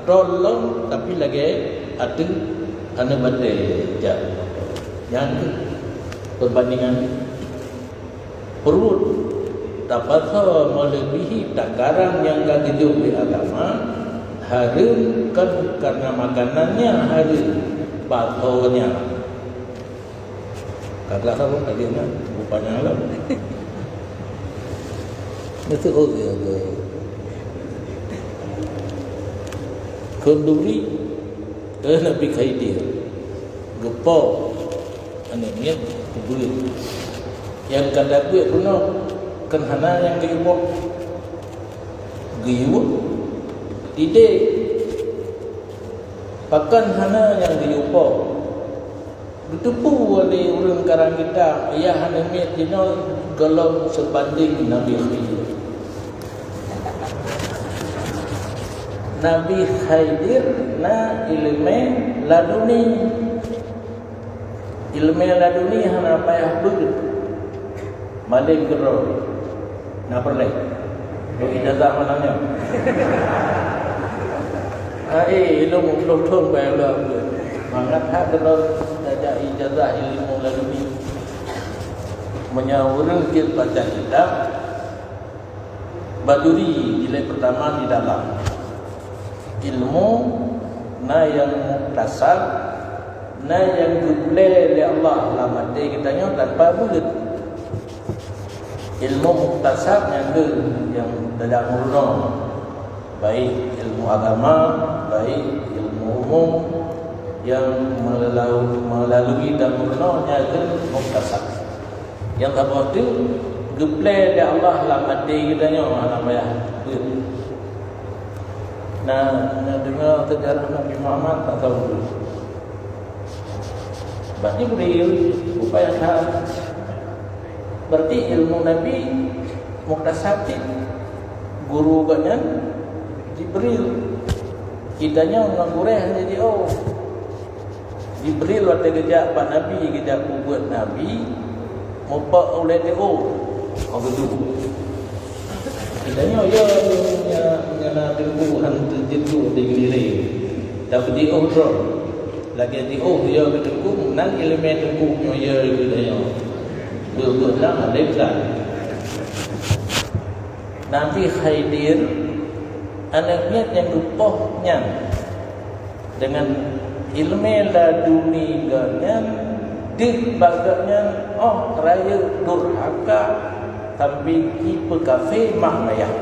tol lom, tapi lagée ateueh aneuk batée jak moto. Nyan keuh peubandingan. Pruet tapasoe meuleubihi takaran nyang ka geujok lé agama, hareuem kon karena makanannya hareuem, pasonya. Ka glah apa tadi nyan? Rupanya lom. Itu oh ya ke. Khanduri, eh, Nabi Khidir. Geupo. Aneuk miet geubeuet. Nyang ka tabeuet bunoe kon hana nyang geuyue poh. Geuyue tidéh. Pakon hana nyang geuyue poh? Geuteupeue lé ureuëng karang kitab, yah aneuk miet jinoe gohlom seubandéng Nabi Khidir. Nabi Khidir na ileumé laduni. Ileumé laduni hana payah beuet. Malém keudroe. Na peureulée. Lôn ijazah meunan nyoe. Hai, ilmu lôn thon bak lôn beuet. Mangat that keudroe tajak ijazah ilmu laduni. Meunyoe ureuëng jeuet baca kitab, Baduri jilid pertama di dalam. Ilmu na nyang muktasab, na nyang geubri lé Allah lam até geutanyoe tanpa beuet. Ilmu muktasab nyan keuh nyang tajak meurunoe, baik ilmu agama, baik ilmu umum nyang meulalu-, meulalui dan meurunoe nyan keuh muktasab. Nyang saboh teuk geuplè lé Allah lam até geutanyoe hana payah beuet. Nah, na deungoe seujarah Nabi Muhammad tak tahu. Bak Jibril, rupanya that. Berarti ilmu Nabi muktasab cit. Guru gobnyan Jibril. Geutanyoe ngon gurèe hana jiôh. Jibril watèe geujak bak Nabi, geujak peubuet Nabi, mupok ulèe teuôh, oh geudu. Geutanyoe ya, ya, ya na teungku han teujeuet di geuliréng. Tapi jiôh droe. Lagèe jiôh ya geuteungku, nan ileumèe teungku nyoe ya geutanyoe. Beuet-beuet na lé beuet. Nabi Khidir, aneuk miet nyang geupoh nyan, deungon ileumèe laduni gobnyan, deuh bak gobnyan 'oh rayeuk durhaka sampai jipeukafé mak ayah.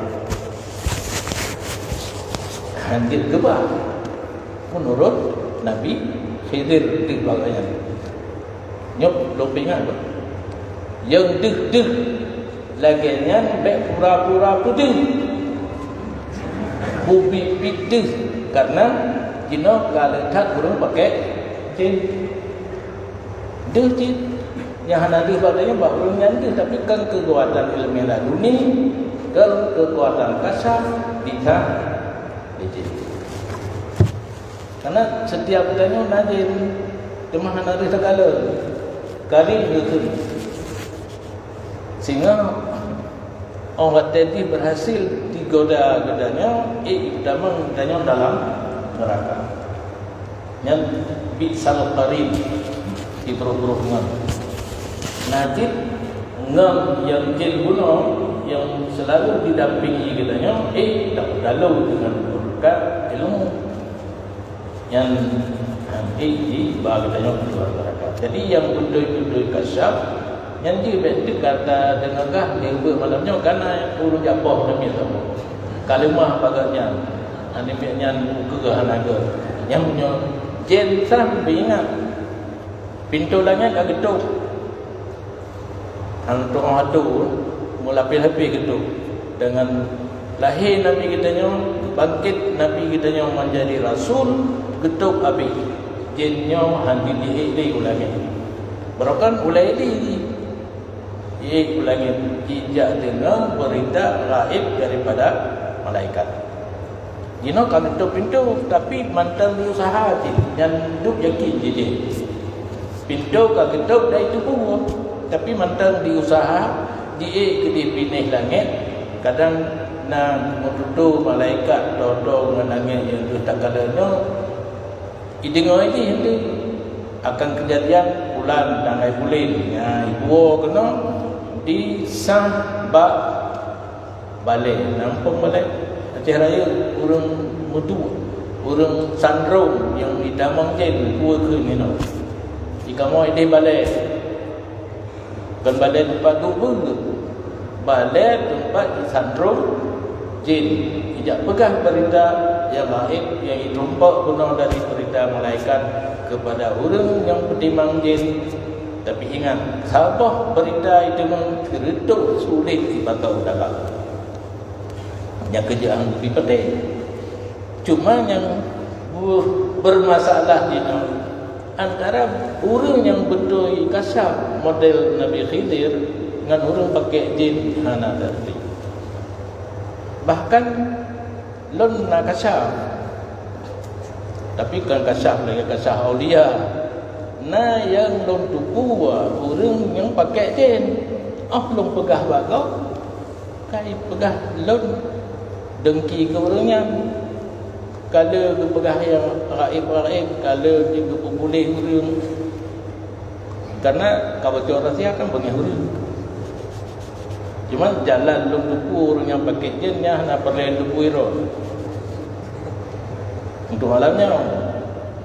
Hanjeuet geuba, meunurot Nabi Khidir deuh bak gobnyan. Nyoe lôn peuingat, nyang deuh-deuh lagèe nyan bèk pura-pura peudeuh. Beubiet-biet deuh, kareuna jinoe ka le that ureueng pakèk jén. Deuh cit, nyang hana deuh bak tanyoe bak ureueng nyan deuh, tapi kan keukuatan ileumèe laduni, kan keukuatan kasyaf, bisa dijén. Karena setiap geutanyoe na jén, teuma hana deuh takalon. Kali geukheun. Sehingga 'oh watèe jih berhasil digoda geutanyoe, ék geutamong geutanyoe dalam neuraka. Nyan bi'sal qarin, jibroh-broh ngon. Na cit ngon nyang jén bunoe nyang selalu didampingi geutanyoe, ék tapeutalo deungon beureukat ilmu. Nyan, nyan ék jiba geutanyoe keuluar neuraka. Jadi nyang beutôi-beutôi kasyaf, nyan jih bèk teuka tadeungoe gah di ubeut malam nyoe, kana ureueng jak poh namiet saboh. Ka leumah bak gobnyan, namiet nyan ukeue hana gèt. Nyang nyoe jén sam beuingat. Pintoe langèt ka geutôp. Hana tu'oh atoe, meulapéh-lapéh geutôp. Deungon lahé Nabi geutanyoe, bangkét Nabi geutanyoe manjadi rasul, geutôp abéh. Jén nyoe hana jiék lé u langèt. Barokon ulèe lé jih. Jiék u langèt, jijak deungoe beurita gaéb daripada malaikat. Jinoe ka neutôp pintoe, tapi mantong diusaha cit, nyan dum yakin jih. Pintoe ka geutôp dari tuboh, tapi mantong diusaha, jiék keudéh binéh langèt, kadang na meututoe malaikat tô-tô ngon langèt nyang deuh takalon nyoe. Ideungoe jih hindeuh akan keujadian bulan tanggai buleuen, nyan iwoe keunoe di sah bak balèe. Nampông balèe Aceh Rayeuk, ureueng meuduek, ureueng sandrong nyang jitamong jén, peue kheun inoe. Di kamoe idéh balèe, kon balèe teumpat duek beuet, balèe teumpat jisandrong jén. Ijak peugah beurita nyang gaéb nyang jitumpok bunoe dari beurita malaikat keupada ureueng nyang peutimang jén. Tapi ingat, saboh beurita jiteumeung sireutoh sulet jipasoe dalam. Nyang keujeuet han geubi patéh. Cuma nyang bu-, beurmasalah jinoe antara ureueng nyang beutôi kasyaf model Nabi Khidir ngon ureueng pakèk jén hana teurti. Bahkan lôn na kasyaf, tapi kon kasyaf lagèe kasyaf aulia. Na nyang lôn tupue ureueng nyang pakèk jén. 'Oh lôn peugah bak gob, Ka ipeugah lôn dengki keu ureueng nyan. Ka lheueh geupeugah nyang raib-raib, ka lheueh jeuet geupeubuléh ureueng. Karena ka bocor rahsia kan beungéh ureueng. Cuma jalan lôn tupue ureueng nyang pakèk jén nyan hana peureulèe tupue droe. Untuk malam nyoe.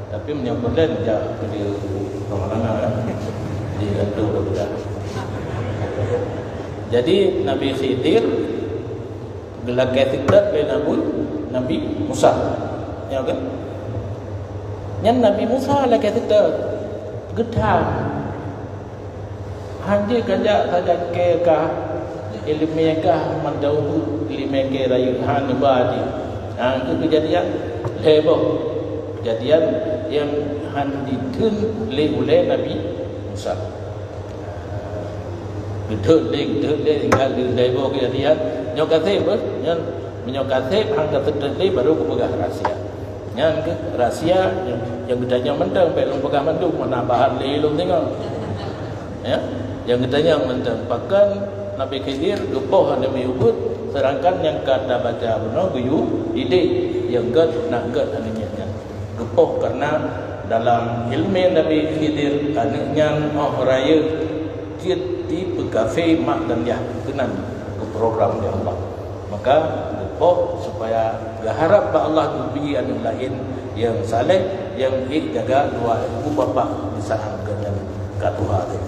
Tapi meunyoe peureulèe jak keu di rumoh lama kan. Di restoran dah. Jadi Nabi Khidir geulakée seutôt lé Nabi, Nabi Musa. Nyoe kan? Nyan Nabi Musa lakée seutôt geutham. Hanjeuet kajak sajan kée kah, iéleumé kah mandum, iéleumé kée rayeuk hana ba jih. Nah, itu kejadian lhée boh. Kejadian nyang han jitheun lé ulée Nabi Musa. Geuthot lé, geuthot lé, tinggai lé, lhée boh kejadian. Nyoe ka sép, eh? Nyan, meunyoe ka sép, han ka seutôt lé, baru kupeugah rahsia. Nyan keuh rahsia nyang, nyang geutanyoe mantong, bék lôn peugah mandum, mana bahan lé lôn singoh. Ya, nyang geutanyoe mantong. Pakon Nabi Khidir geupoh aneuk miet ubit, sedangkan nyang ka tabaca bunoe geuyue idéh, nyang gét na gét aneuk miet nyan. Geupoh kareuna dalam iéleumé Nabi Khidir, aneuk nyan óh rayeuk jeuet jipeukafé mak dan yah, keunan geuprogram lé Allah. Maka geupoh supaya geuharab bak Allah geubri aneuk laén nyang saleh, nyang ék jaga dua ibu bapak di saat geuhnyan ka tuha teuh.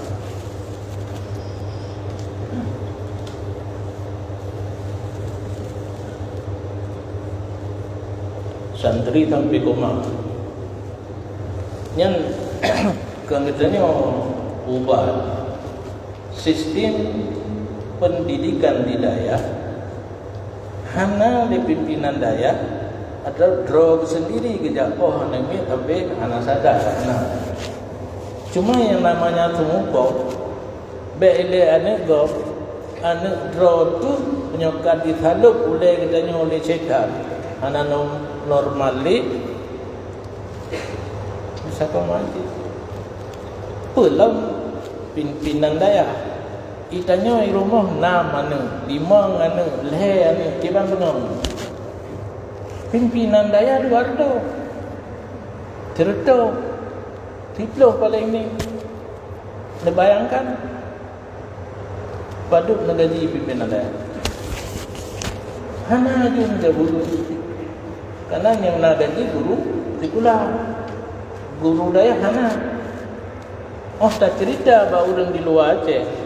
Santri sampai koma. Nyan keu geutanyoe ubah sistem pendidikan di dayah, hana lé pimpinan dayah atau droe sendiri geujak poh aneuk miet tapi hana sadar, hana. Cuma yang namanya seumeubok, bék ilée aneuk gob, aneuk droe tu meunyoe ka jisalôb ulée geutanyoe lé syaitan, hana nom-, normal lé, bisa koma jih. Peulom pimpinan dayah. Itanyoe i rumoh nam aneuk, limong aneuk, lhée aneuk, kiban beungoh. Pimpinan dayah dua reutôh. Sireutôh. Siplôh paleng ni. Neubayangkan, padub neugaji pimpinan dayah? Hana jeuet neugaji guru. Karena nyang na gaji guru sikula. Guru dayah hana. Oh, taceurita bak ureuëng di luwa Aceh.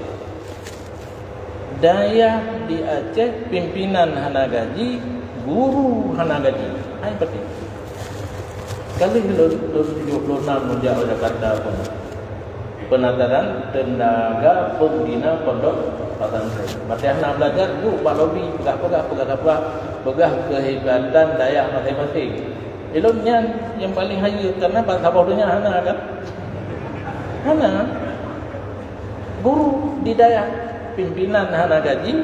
Dayah di Aceh, pimpinan hana gaji, guru hana gaji. Hai patéh. Ka lheueh lôn, lôn tujoh ploh nam lôn jak u Jakarta pun. Peunataran teunaga pembina pondok pesantren. Watée hana belajar, duek bak lobi, peugah-peugah, peugah-peugah, peugah kehebatan dayah maséng-maséng. Ilôn nyan nyang paleng hayeue, karena ban saboh donya hana kan? Hana. Guru di dayah, pimpinan hana gaji,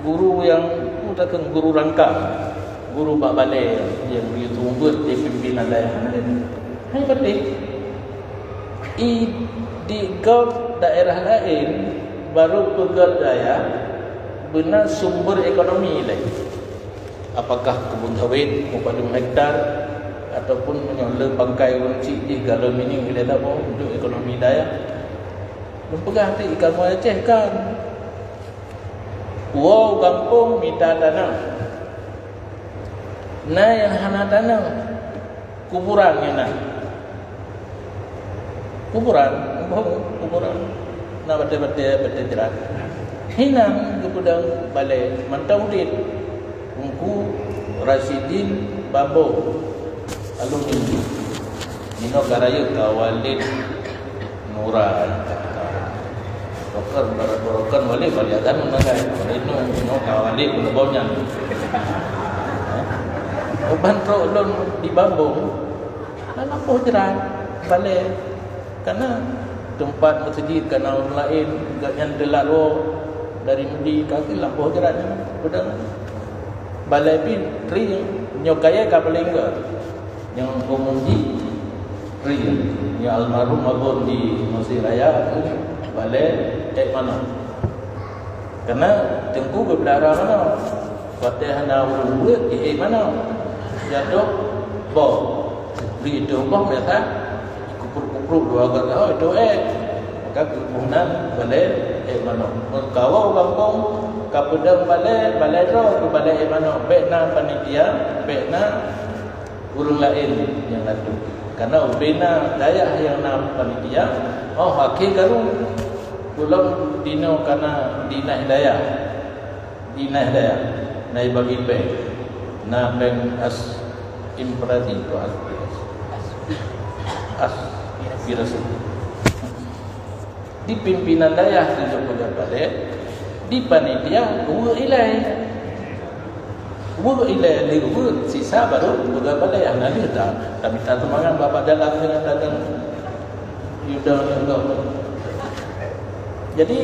guru nyang utakheun guru rangkang, guru bak balée nyang geuyue seumeubeuet lé pimpinan dayah hana gaji. Hai patéh. I di gob daerah laén, barô peugét dayah, beuna sumber ekonomi laén. Apakah keubun sawét meupadum hektar, ataupun meunyoe le pangkai ureuëng chik jih galom ini ilée saboh untuk ekonomi dayah? Lôn peugah tadi, kamoe Aceh kan. Woe gampông mita tanoh. Na nyang hana tanoh. Kuburan nyan na. Kuburan, boh kuburan. Na batée-batée, batée jrat. Hinan geupeudong balée mantong udeb. Teungku Rasidin Bambong, alumni. Ninoe ka rayeuk ka Walid Nura. Rokon, rokon Walid, Walid Hasan Meunanggai. Walid Nu, ninoe ka Walid Meunabong nyan. Uban trok lôn di Bambong, na lampôh jrat balée. Kana teumpat meuseujid kana ureuëng laén, gobnyan teulat woe dari Mudi ka keuh lampôh jrat nyan peudong. Balée pih rieng, nyoe kayée ka paleng gét. Nyang umum jih rieng, nyoe almarhum Abon di Meusé Raya keuh balée ék manok. Karena teungku beupelihara manok. Watée hana ureuëng beuet, jiék manok. Jadok boh. Bri teuh boh biasa. Kupruk-kupruk dua gata, oh, itu ék. Maka keupeue nan balée ék manok. Meukawa u gampông, ka peudong balée, balée droe keu balée ék manok. Bék na panitia, bék na ureuëng laén nyang atuh. Karena ubena dayah nyang na panitia, oh, akhé karu. Ulôn dinoe kana di Nahdhah Dayah. Di Nahdhah Dayah, na bagi péng. Na péng aspirasi tu, aspirasi. Aspirasi. Di pimpinan dayah tujoh peuet balèe, di panitia dua ilèe. Weuek ilèe lheueh weuek, sisa barô peugah balèe. Hana lheueh ta, tamita sumbangan bak jalan deungon dagang Yuda nyoe gob. Jadi,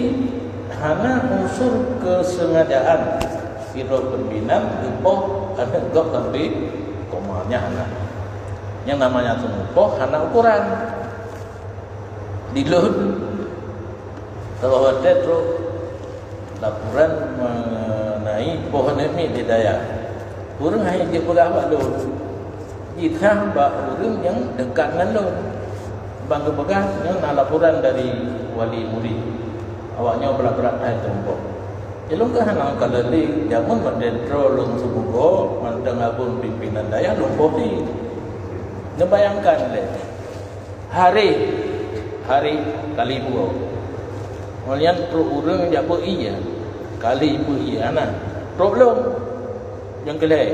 hana unsur keusengajaan sidroe pimpinan geupoh aneuk gob sampoe koma, nyan hana. Nyang namanya seumeung poh hana ukoran. Di lôn, saboh watèe trok laporan mengenai poh aneuk miet di dayah. Ureueng hai jipeugah bak lôn, jitang bak ureueng nyang dekat ngon lôn. Ban geupeugah nyoe na laporan dari wali murid. Awak nyoe brat-brat hai teumpok. Di lôn ka hana ka lé, jameun watèe droe lôn seubugoe mantong abon pimpinan dayah lôn poh di. Neubayangkan lé. Hari, hari kali dua. Kemudian trok ureueng jak beu ié, kali beu ié hana. Trok lôn, nyang keulhèe,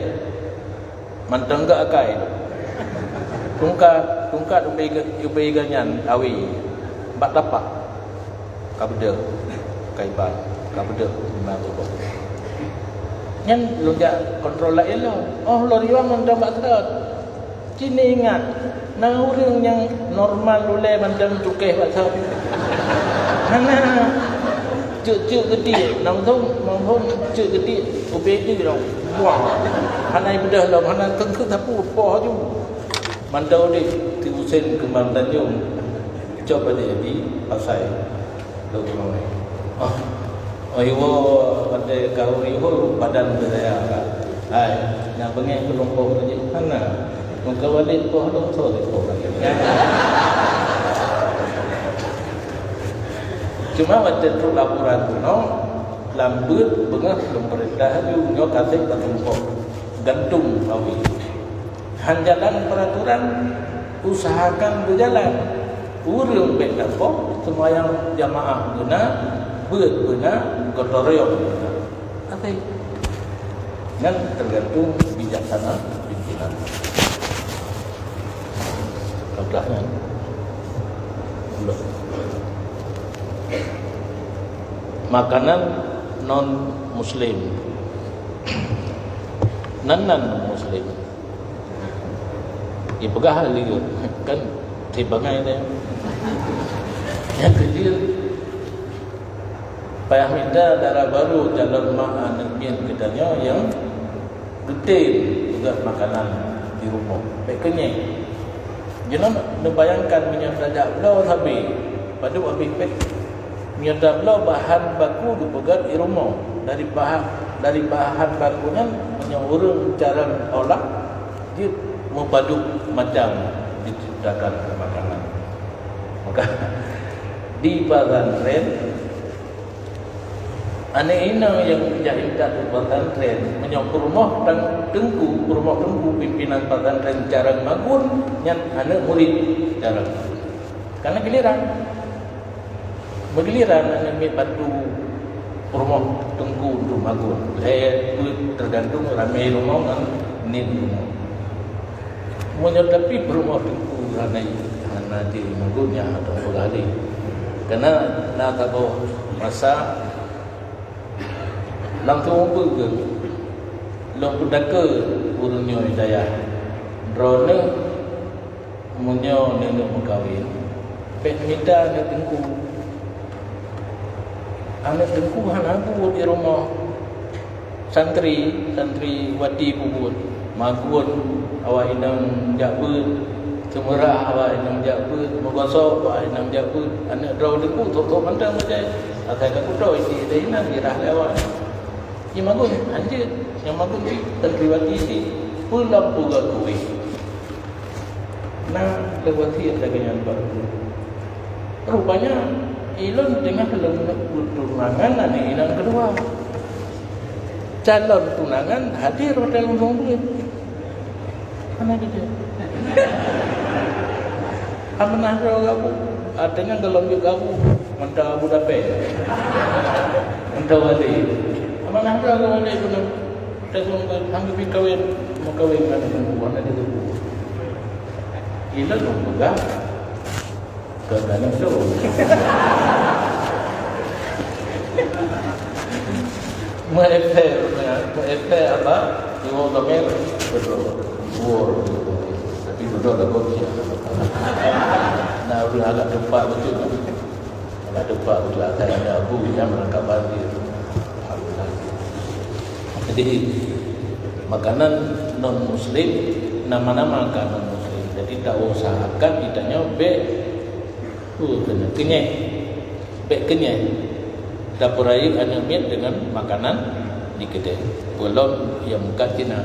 mantong geuakai. Tungkat, tungkat ubé ge-, ubé geuh nyan awe bak tapak. Ka beudôh, ka iban, ka beudôh, iban ubak. Nyan lôn jak kontrol laén lôn. Oh, lôn riwang mantong bak seudôt. Ci neuingat, na ureueng nyang normal ulèe mantong cukéh bak sop. Hana. Cék-cék geudiek, nang thon, nang thon cék geudiek, ubé deuh lom. Wah. Hana ibeudôh lom, hana teungku sapeue, poh aju. Mantong udép, Teungku Husén Keumang Tanjong. Cok bajèe di pasai. Lôn keumang. Oh. Oh, iwoe, watèe ka ureueng iwoe, badan beuraya ka. Hai, nyang beungèh keu lôn poh lagèe hana. Meuka walét poh lôn, soe lé poh lagèe nyan. Cuma watèe trok laporan bunoe, lam beuet beungèh lôn peurintah laju, nyoe ka sép ka tumpok. Gantung awe. Han jalan peraturan, usahakan beujalan. Ureueng bèk tapoh, seumayang jamaah beuna, beuet beuna, gotong royong beuna. Tapi, nyan teugantung bijaksana pimpinan. Ka blah nyan. Makanan non muslim. Nan, nan non muslim. Ipeugah lé kan, tibangai deh. Nyang keujeuet, payah mita dara barô calon mak aneuk miet geutanyoe nyang geutem peugöt makanan di rumoh. Bèk keunyeng. Jinoe neubayangkan meunyoe tajak bloe sabe, padub abéh péng. Meunyoe tabloe bahan baku geupeugöt di rumoh, dari bahan, dari bahan baku nyan, meunyoe ureueng carông olah, jeuet meupadub macam diciptakan makanan. Maka, di pesantren, aneuk inong nyang jak intat u pesantren, meunyoe peurumoh tang-, teungku, peurumoh teungku pimpinan pesantren carông magun, nyan aneuk murit carông. Karena giliran. Meugiliran aneuk miet bak peurumoh teungku untuk magun. Lhèe peuet teugantung ramé rumoh ngon nit rumoh. Meunyoe tapi peurumoh teungku hana, hana jimagun, nyan hana peugah lé. Karena na saboh masa langsung peugah, lôn peudaka ureueng nyoe di dayah. Droeneuh Meunyoe neuneuek meukawen, bèk mita aneuk teungku. Aneuk teungku hana buet di rumoh. Santri, santriwati peubuet. Magun awak inong jak beuet, seumeurah awak inong jak beuet, meugosok awak inong jak beuet. Aneuk droe teungku thok-thok mantong macam asai ka kuto isi lé inong jirah lé awak. Nyang magun hanjeuet, nyang magun cit santriwati cit, peue lom peugah keuweh. Na leuwat lagèe nyan bak ulôn. Rupanya, ilôn teungoh lôn peutunangan aneuk inong keudua. Calon tunangan hadir watèe lôn lôn buet. Hana geujak. Amanah droe gabu, artinya golom jeuet gabu. Mantong Abu Dapé. Mantong Wali. Amanah dah ke Wali tu nak. Dah tu nak hang geubri kawin, mau kawin dengan teungku, anak dia teungku. Gila tu pegang. Kau dah nak tu. Meuefek, meuefek apa? Iwoe gamel, betul. Wor. Tapi betul lah kau siap. Nah, udah agak tempat betul. Ada bak ulah akan ada abu yang merangkap banjir. Jadi, makanan non muslim, nama-nama ka non muslim. Jadi, tak usahakan kita nyoe bek, uh, kena kenyang. Bek kenyang. Dapur air hanya miet dengan makanan di kedai. Belum yang bukan Cina.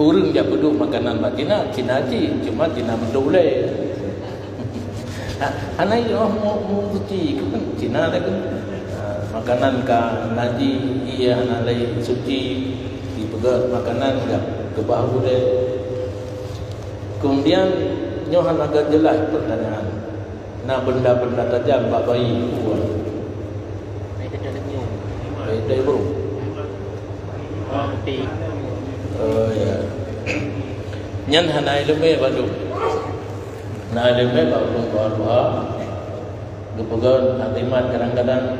Ureuëng jak peuduek makanan bak Cina, Cina cit, cuma Cina meutuléh. Ha, hana yoh mu-, mu-, suci, Cina lagée. Ha, makanan ka najis, iya hana lé suci, dipeugah makanan ka keubah ulée. Kemudian, nyoe hana ka jeulaih pertanyaan. Na benda-benda tajam bak bayi, peue? Bayi tajam lagi. Bayi tajam burung. Mati. Oh, ya. Nyan hana ileumé bak lôn. Na ileumé bak lôn, bak lôn. Geupeugah Azimat kadang-kadang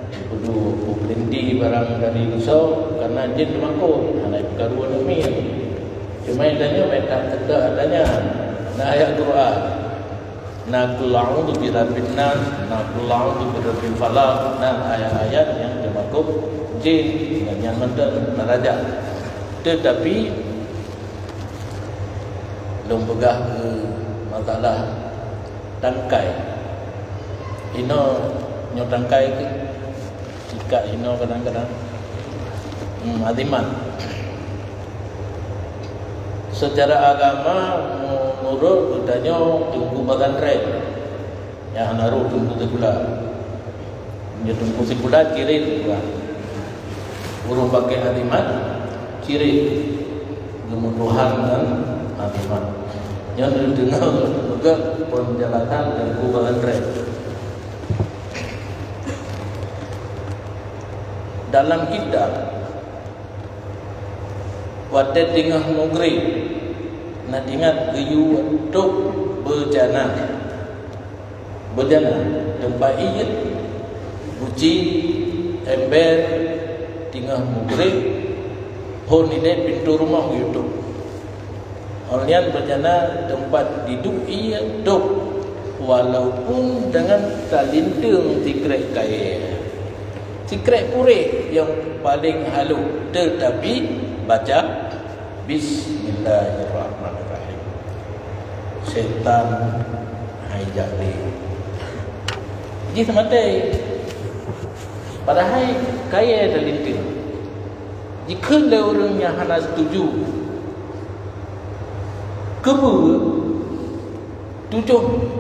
geupeudua, geupeurenti barang dari ruso, karena jén teumakot, hana ipeukaru aneuk miet. Cuma tanyoe meunan teuka adanya. Na ayat Quran. Na qul a'udzu birabbin nas, na qul a'udzu birabbil falaq, na ayat-ayat nyang teumakot jén, nyan mantong tarajak. Teutapi, lôn peugah keu masalah tangkai. Inoe nyoe tangkai keuh. Sikak inoe kadang-kadang. Hmm, Azimat. Secara agama, menurut geutanyoe teungku pesantren nyang hana rôh teungku sikula. Nyoe teungku sikula cirét bukan. Ureuëng pakai Azimat, cirét. Geumeutuhan ngon Azimat. Nyoe teungoh peugah penjelasan teungku pesantren. Dalam kitab, watée teungoh mugrib, na ingat geuyue tôb beujana. Beujana, teumpat ié, guci, ember, teungoh mugrib, phon ilée pintoe rumoh geuyue tôb. Awaknyan beujana teumpat diduek ié tôb, walaupun deungon talintong sikrek kayée. Sikrek puréh nyang paleng halôh, teutapi baca Bismillahirrahmanirrahim. Setan hai jak lé. Jih seumaté. Padahai kayée talintong. Jikheun lé ureuëng nyang hana setuju, keubeue tujoh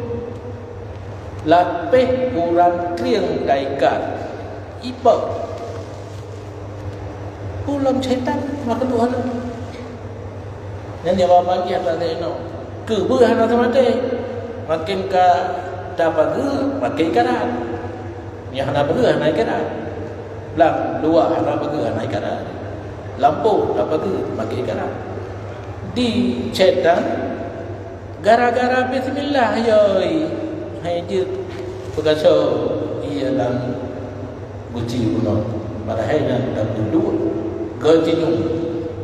lapéh urang krieng taikat, ipak. Ulôn setan makhluk halus. Nyan nyawa bagi atas inoe. Keubeue hana teumaté. Makin ka tapageue, makin karat. Nyang hana beugeuh hana ikerat. Lam luwa hana beugeuh hana ikerat. Lampôh hana beugeuh makai ikerat. Di setan gara-gara bismillah yoi. Hai jeuet peugasoe ié lam guci bunoe. Padahai nyan tapeudua geucinyueng,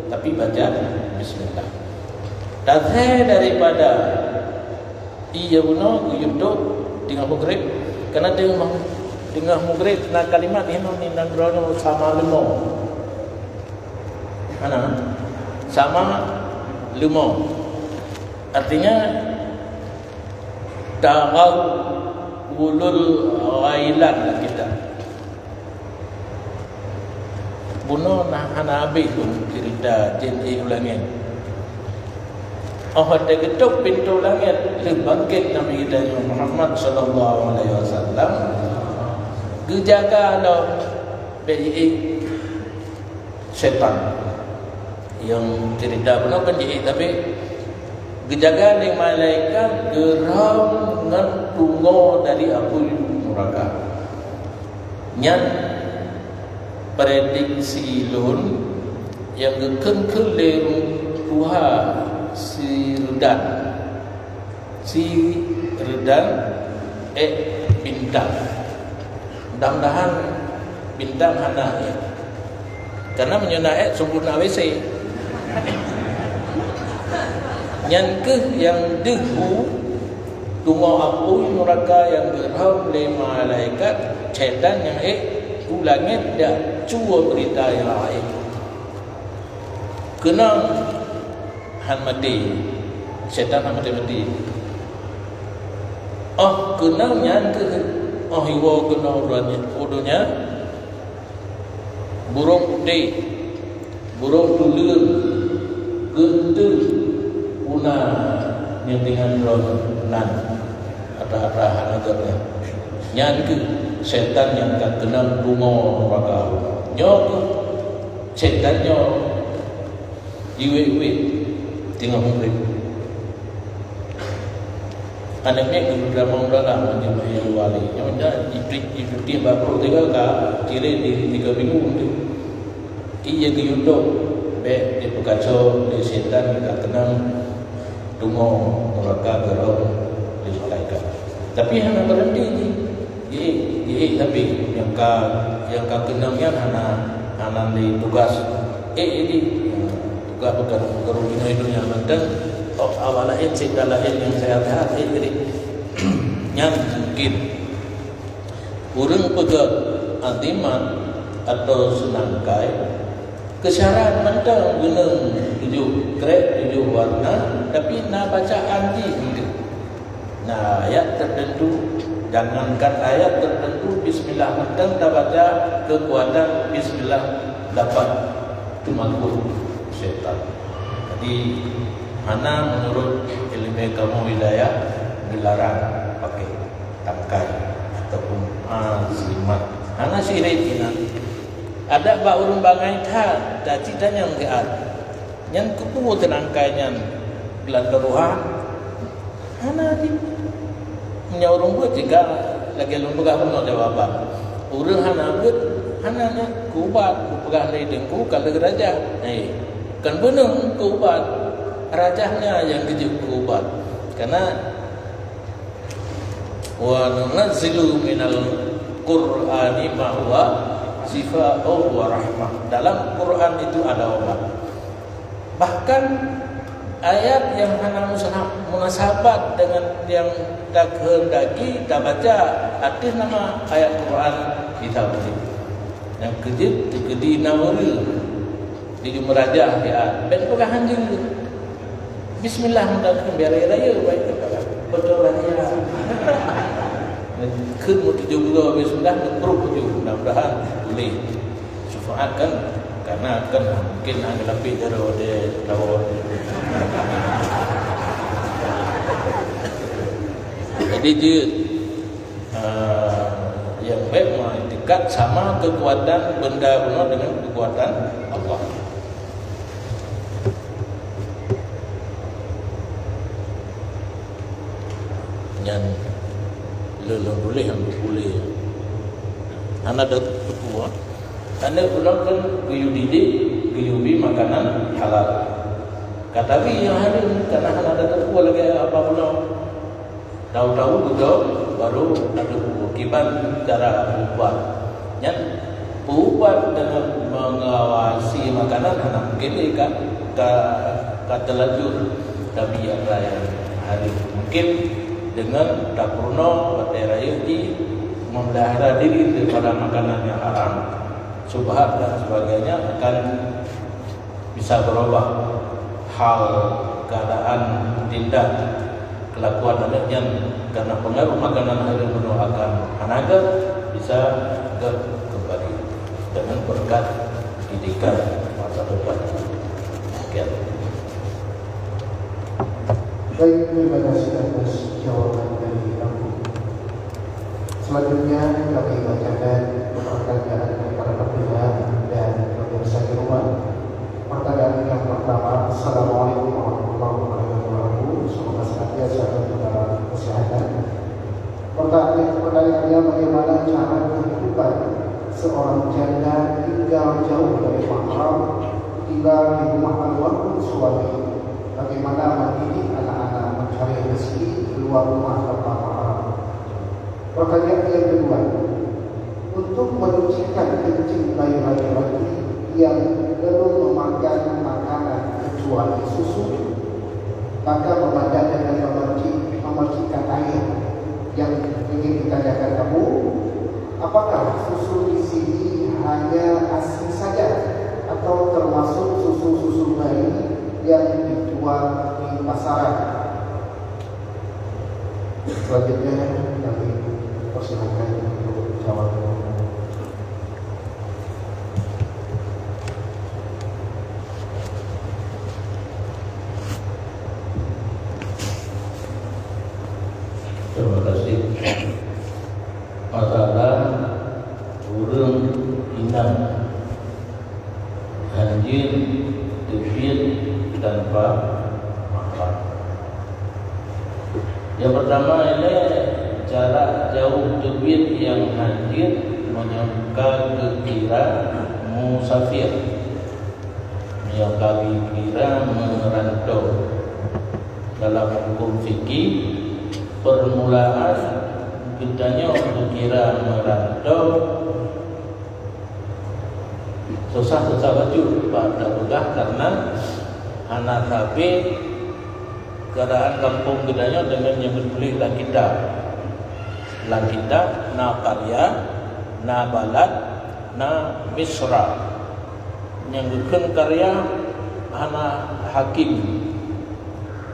tapi baca bismillah. Tasé daripada Iya bunoe geuyue tôb teungoh mugrib. Kana teungoh, teungoh mugrib na kalimat hinoe ni nan droeneuh sama leumo. Hana? Sama leumo. Artinya, taghawwulul ghailan lah kita. Bunoe na hana habéh lom cerita jén éh u langét. Óh watée geutôb pintoe langét, lheueh bangkét Nabi geutanyoe Muhammad sallallahu alaihi wasallam, geujaga lom bék jiék setan. Nyang cerita bunoe kan jiék, tapi geujaga lé malaikat geurhom ngon tungoe dari apui nuraka. Nyan prediksi lôn nyang geukheun-kheun lé tuha si Reudan. Si Reudan ék bintang. Mudah-mudahan bintang hana ék. Karena meunyoe na ék, sungguh na W C. Nyan kheueh nyang deuh u tungoe apui nuraka nyang geurhom lé malaikat, syaitan nyang ék u langét jak cue beurita nyang laén. Keunong han maté. Syaitan han maté-maté. Óh keunong nyan kheueh, óh iwoe keunong u donya, u donya, burông udép, burông tuleueng, geunteuk, puna nyang tinggai droe nan atra-atra hana gét nyan. Nyan kheueh syaitan nyang ka keunong tungoe nuraka. Nyoe kheueh syaitan nyoe jiwét-wét teungoh murit. Aneuk miet geupeutamong dalam meunyoe meuhé dua lé. Nyoe na jicuti, jicuti bak pruet tiga ka ciré di tiga minggu tu. Iya geuyue dok, bék jipeukaco lé syaitan ka keunong tungoe nuraka geurhom lé malaikat. Tapi hana beureuti jih. Jiék, jiék tapi nyang ka, nyang ka keunong nyan hana, hana lé tugas. Ék jadi, tugas peukaru-peukaru inoe donya mantong. Óh awak laén, syaitan laén nyang sehat-sehat, ék jadi. Nyan mungkin. Ureuëng peugah azimat atau seunangkai, keusyarat mantong geunong tujoh krek, tujoh warna, tapi na bacaan jih. Na ayat tertentu, jangankan ayat tertentu, bismillah mantong tabaca, keukuatan bismillah dapat teumakot syaitan. Jadi, hana meunurot iéleumé kamoe hidayah geularang pakai tangkai ataupun azimat. Hana sirét inan. Adak bak ureuëng bangai that, taci tanyong geuat. Nyan keupeue teunangkai nyan geulantoe tuha? Hana jih. Meunyoe ureuëng beuet jih ka lagée lôn peugah bunoe jawaban. Ureuëng hana beuet, hana nyan keu ubat, geupeugah lé teungku ka lheueh rajah. Hei, kon beuneueng keu ubat, rajah nyan nyang geujeuet keu ubat. Karena "Wa nunazzilu minal Qur'ani ma huwa syifaa'un wa rahmah." Dalam Quran itu ada obat. Bahkan ayat yang hana musana-, munasabat dengan yang takheundaki tabaca ateueh nama ayat Quran kita beri. Nyang keujeuet teukeudi na ureuëng di meurajah ya, bék peugah hanjeut. Bismillah, mudah-mudahan biar raya-raya baik kata. Betul lah ya. Kheun meutuju gula bismillah, neuproof tuju. Mudah-mudahan boleh. Syafaat kan, karena kan mungkin ada lapis darah ada lawan. Jadi dia, ah, yang baik mengiktikat sama kekuatan benda bunoe dengan kekuatan Allah. Nyan lôn tuléh nyang beupulé. Hana tateupeue. Aneuk ulôn kan geuyue didik, geuyue bi makanan halal. Ka tabi nyang hareuem, kana hana tateupeue lagée apa bunoe. Tahu-tahu beudôh, baru tateupeue kiban cara peuubat. Nyan peuubat deungon mengawasi makanan hana mungkin lé ka, ka, ka teulanjur tabiat raya hari. Mungkin deungon tapeurunoe watée rayeuk jih memelihara diri daripada makanan nyang haram, syubhat dan sebagainya akan bisa berubah hal, keadaan, tindak, kelakuan aneuk nyan karena pengaruh makanan hareuem bunoe akan hana gét, bisa gét kembali dengan berkat didikan masa depan. Sekian. Baik, terima kasih atas jawaban dari Abu. Selanjutnya kami bacakan pertanyaan dari para pendengar dan pemirsa di rumah. Pertanyaan yang pertama, Assalamualaikum warahmatullahi wabarakatuh. Semoga senantiasa dalam kesehatan. Janda tinggal jauh dari mahram, tinggal di rumah almarhum suami. Bagaimana mendidik anak-anak mencari rezeki keluar rumah tanpa mahram? Pertanyaan yang kedua, untuk menyucikan kencing bayi laki-laki yang belum memakan makanan kecuali susu, maka memanjat dengan memercik, memercikkan air yang ingin ditanyakan kamu, apakah susu di sini hanya ASI saja atau termasuk susu-susu bayi yang dijual di pasaran? Selanjutnya kami persilakan untuk jawab. Terima kasih. Masalah ureuëng inong hanjeuet teubiet tanpa mahram. Yang pertama ialah jarak jauh teubiet nyang hanjeuet meunyoe ka geukira musafir. Meunyoe ka geukira meurantau. Dalam huköm fikih, permulaan geutanyoe geukira meurantau susah-susah bacut bak tapeugah, karena hana sabe keadaan gampông geutanyoe deungon nyang geutuléh lam kitab. Lam kitab na qarya, na balad, na misra. Nyang geukheun qarya hana hakim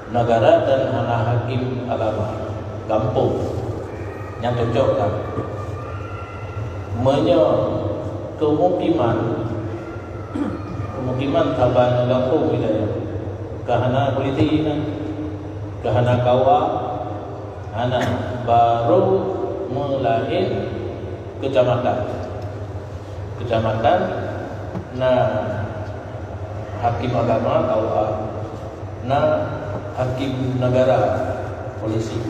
negara dan hana hakim agama, gampông. Nyang cocok kan. Meunyoe keumukiman, keumukiman saban gampông misalnya, ka hana polisi na, ka hana kawa, hana, baru meulaén kecamatan. Kecamatan na hakim agama, kawa, na hakim negara, polisi,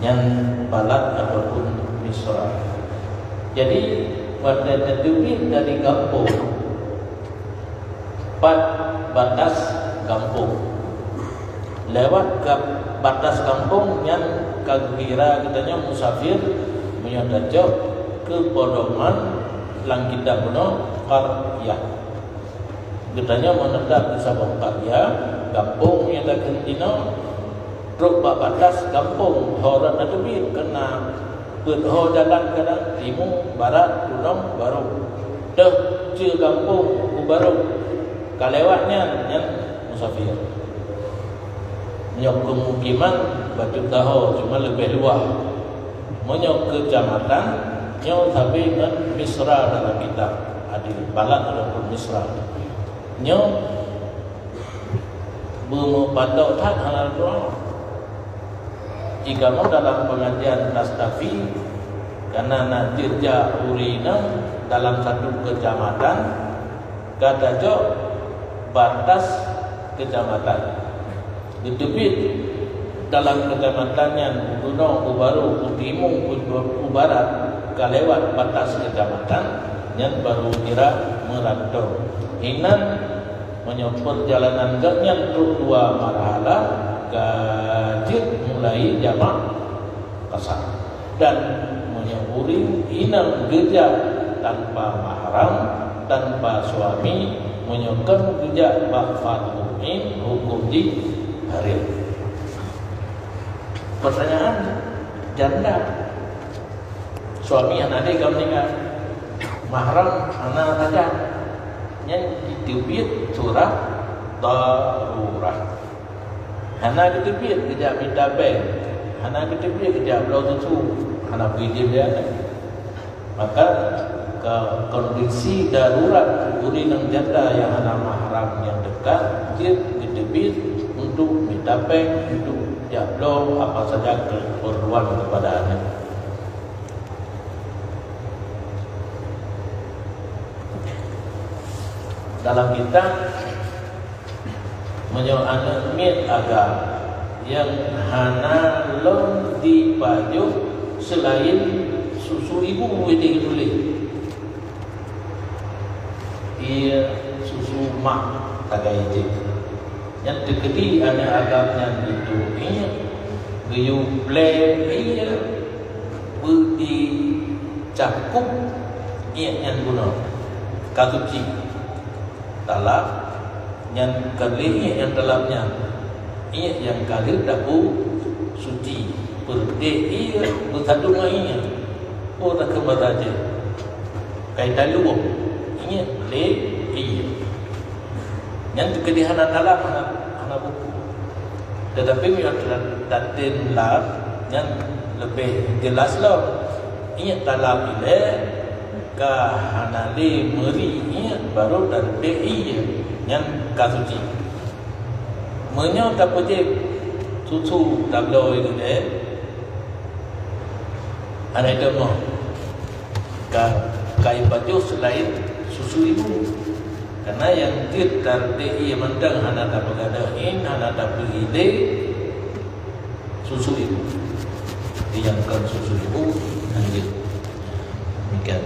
nyan balad ataupun misra. Jadi, watée tateubiet dari gampông, pat batas gampông. Lewat ka batas gampông nyan ka geukira geutanyoe musafir, meunyoe tacok keu pedoman lam kitab bunoe qaryah. Geutanyoe meunetap di saboh qarya, gampông nyang takheun jinoe, trok bak batas gampông, ho rot na teubiet keu na peuet ho jalan kadang, timu, barat, gunong, barô. Deuh, cue gampông u barô. Ka lewat nyan, nyan musafir. Nyoe keumukiman bacut taho, cuma leubeh luwah. Meunyoe kecamatan, nyoe sabe ngon misra dalam kitab, adi balad ataupun misra. Nyoe beumeupatok that hana droe. Jikamoe dalam pengajian Tastafi, kana na jeuet jak ureuëng inong dalam satu kecamatan, ka tajok batas kecamatan. Geuteubiet dalam kecamatan nyan, u gunong, u barô, u timu, u, u barat, ka lewat batas kecamatan, nyan baru kira meurantau. Inan, meunyoe peurjalanan geuh nyan trok dua marhala, ka jeuet mulai jamak kasar. Dan meunyoe ureuëng inong geujak tanpa mahram, tanpa suami, meunyoe kon geujak bak fardhu ain, huköm jih hareuem. Pertanyaan, janda, suami hana lé ka meuninggai, mahram hana sajan, nyan jiteubiet surah darurah. Hana geuteubiet geujak mita péng, hana geuteubiet geujak bloe susu, hana bri jeuem lé aneuk. Maka, keu kondisi darurat ureuëng nyang janda nyang hana mahram nyang teuka, jeuet geuteubiet untuk mita péng, untuk jak bloe apa saja keperluan kepada aneuk. Dalam kitab, meunyoe aneuk miet agam nyang hana lom jipajoh seulaén susu ibu, itu tuléh. Ie susu mak sagai jih. Nyan teukeudi aneuk agam nyan geutôh ié, geuyue plé ié beujicakôp ié nyan bunoe. Ka suci. Talab nyan kon lé ié nyang talab nyan. Ié nyang ka lheueh tapeusuci, peureudeh ié beusadum ngon ié. Oh, takheun bak saja. Kai talueng, ingat lé ié. Nyan teukeudi hana talab, hana, hana buku. Tetapi meunyoe tatem lab, nyan leubeh jeulaih lom. Ingat talab ilée ka hana lé meuri ingat baru tatem ié, nyan ka suci. Meunyoe tapeujeuet susu tabloe geude, hana teuma ka, ka ipajoh seulaén susu ibu. Karena nyang jeuet tareutée ié mantong hana tapeugadôh in, hana tapeuhidé susu ibu. Jadi nyang kon susu ibu, nyan jeuet. Demikian.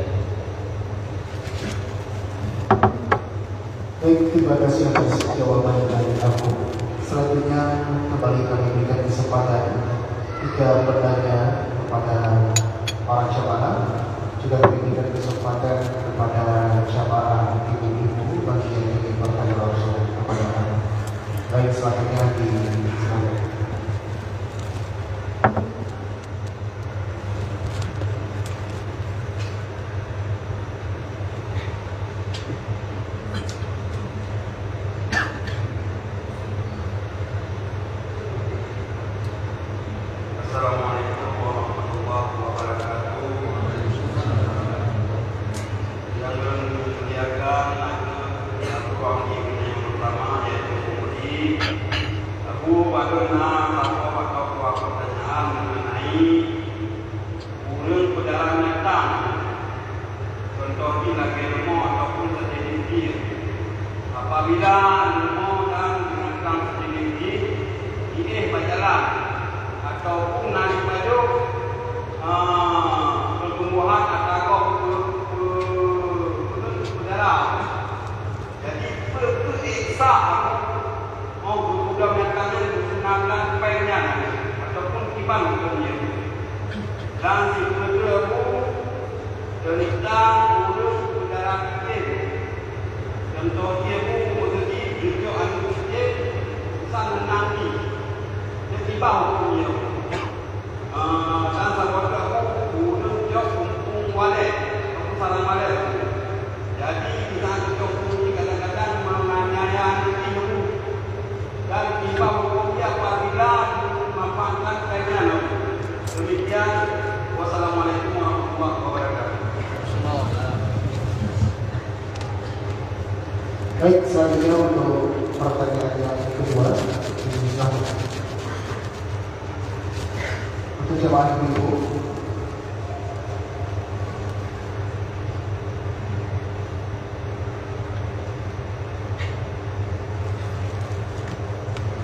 Baik, terima kasih atas jawaban dari Abu. Selanjutnya, kembali kami berikan kesempatan tiga penanya kepada para jamaah. Juga kami berikan kesempatan kepada jamaah ibu-ibu bagi yang ingin bertanya langsung kepada kami. Baik, selanjutnya di Assalamualaikum warahmatullahi wabarakatuh. Yang dimuliakan, yang pertama yaitu Abu Baduna, atau dua pertanyaan mengenai ureuëng peudarah binatang, contoh jih lagée leumo ataupun sejenis jih. Apabila leumo dan binatang sejenis jih jiéh bak jalan ataupun na jipajoh, a, pertumbuhan atau peudarah, jadi, peue-peue sah Abu, oh, geupeugah nyang ka lheueh geusunahkan péng nyan ataupun kiban huköm nyan. Dan sipeue Abu, teuntang ureuëng peudarah idin. Contoh jih Abu, meuseuti jicok aneuk idin, usah neunang jih. Nyan kiban huköm nyan. Ah, dan saboh teuk ureuëng jok muphom walét, muphom salam walét. Jadi, kisah jok ureuëng kadang-kadang menganiaya aneuk jih. Dan kiban huköm jih apabila dimanfaatkan kaya nyan. Demikian, wassalamualaikum warahmatullahi wabarakatuh. Baik, selanjutnya untuk pertanyaan yang kedua, ini untuk jemaah ibu-ibu.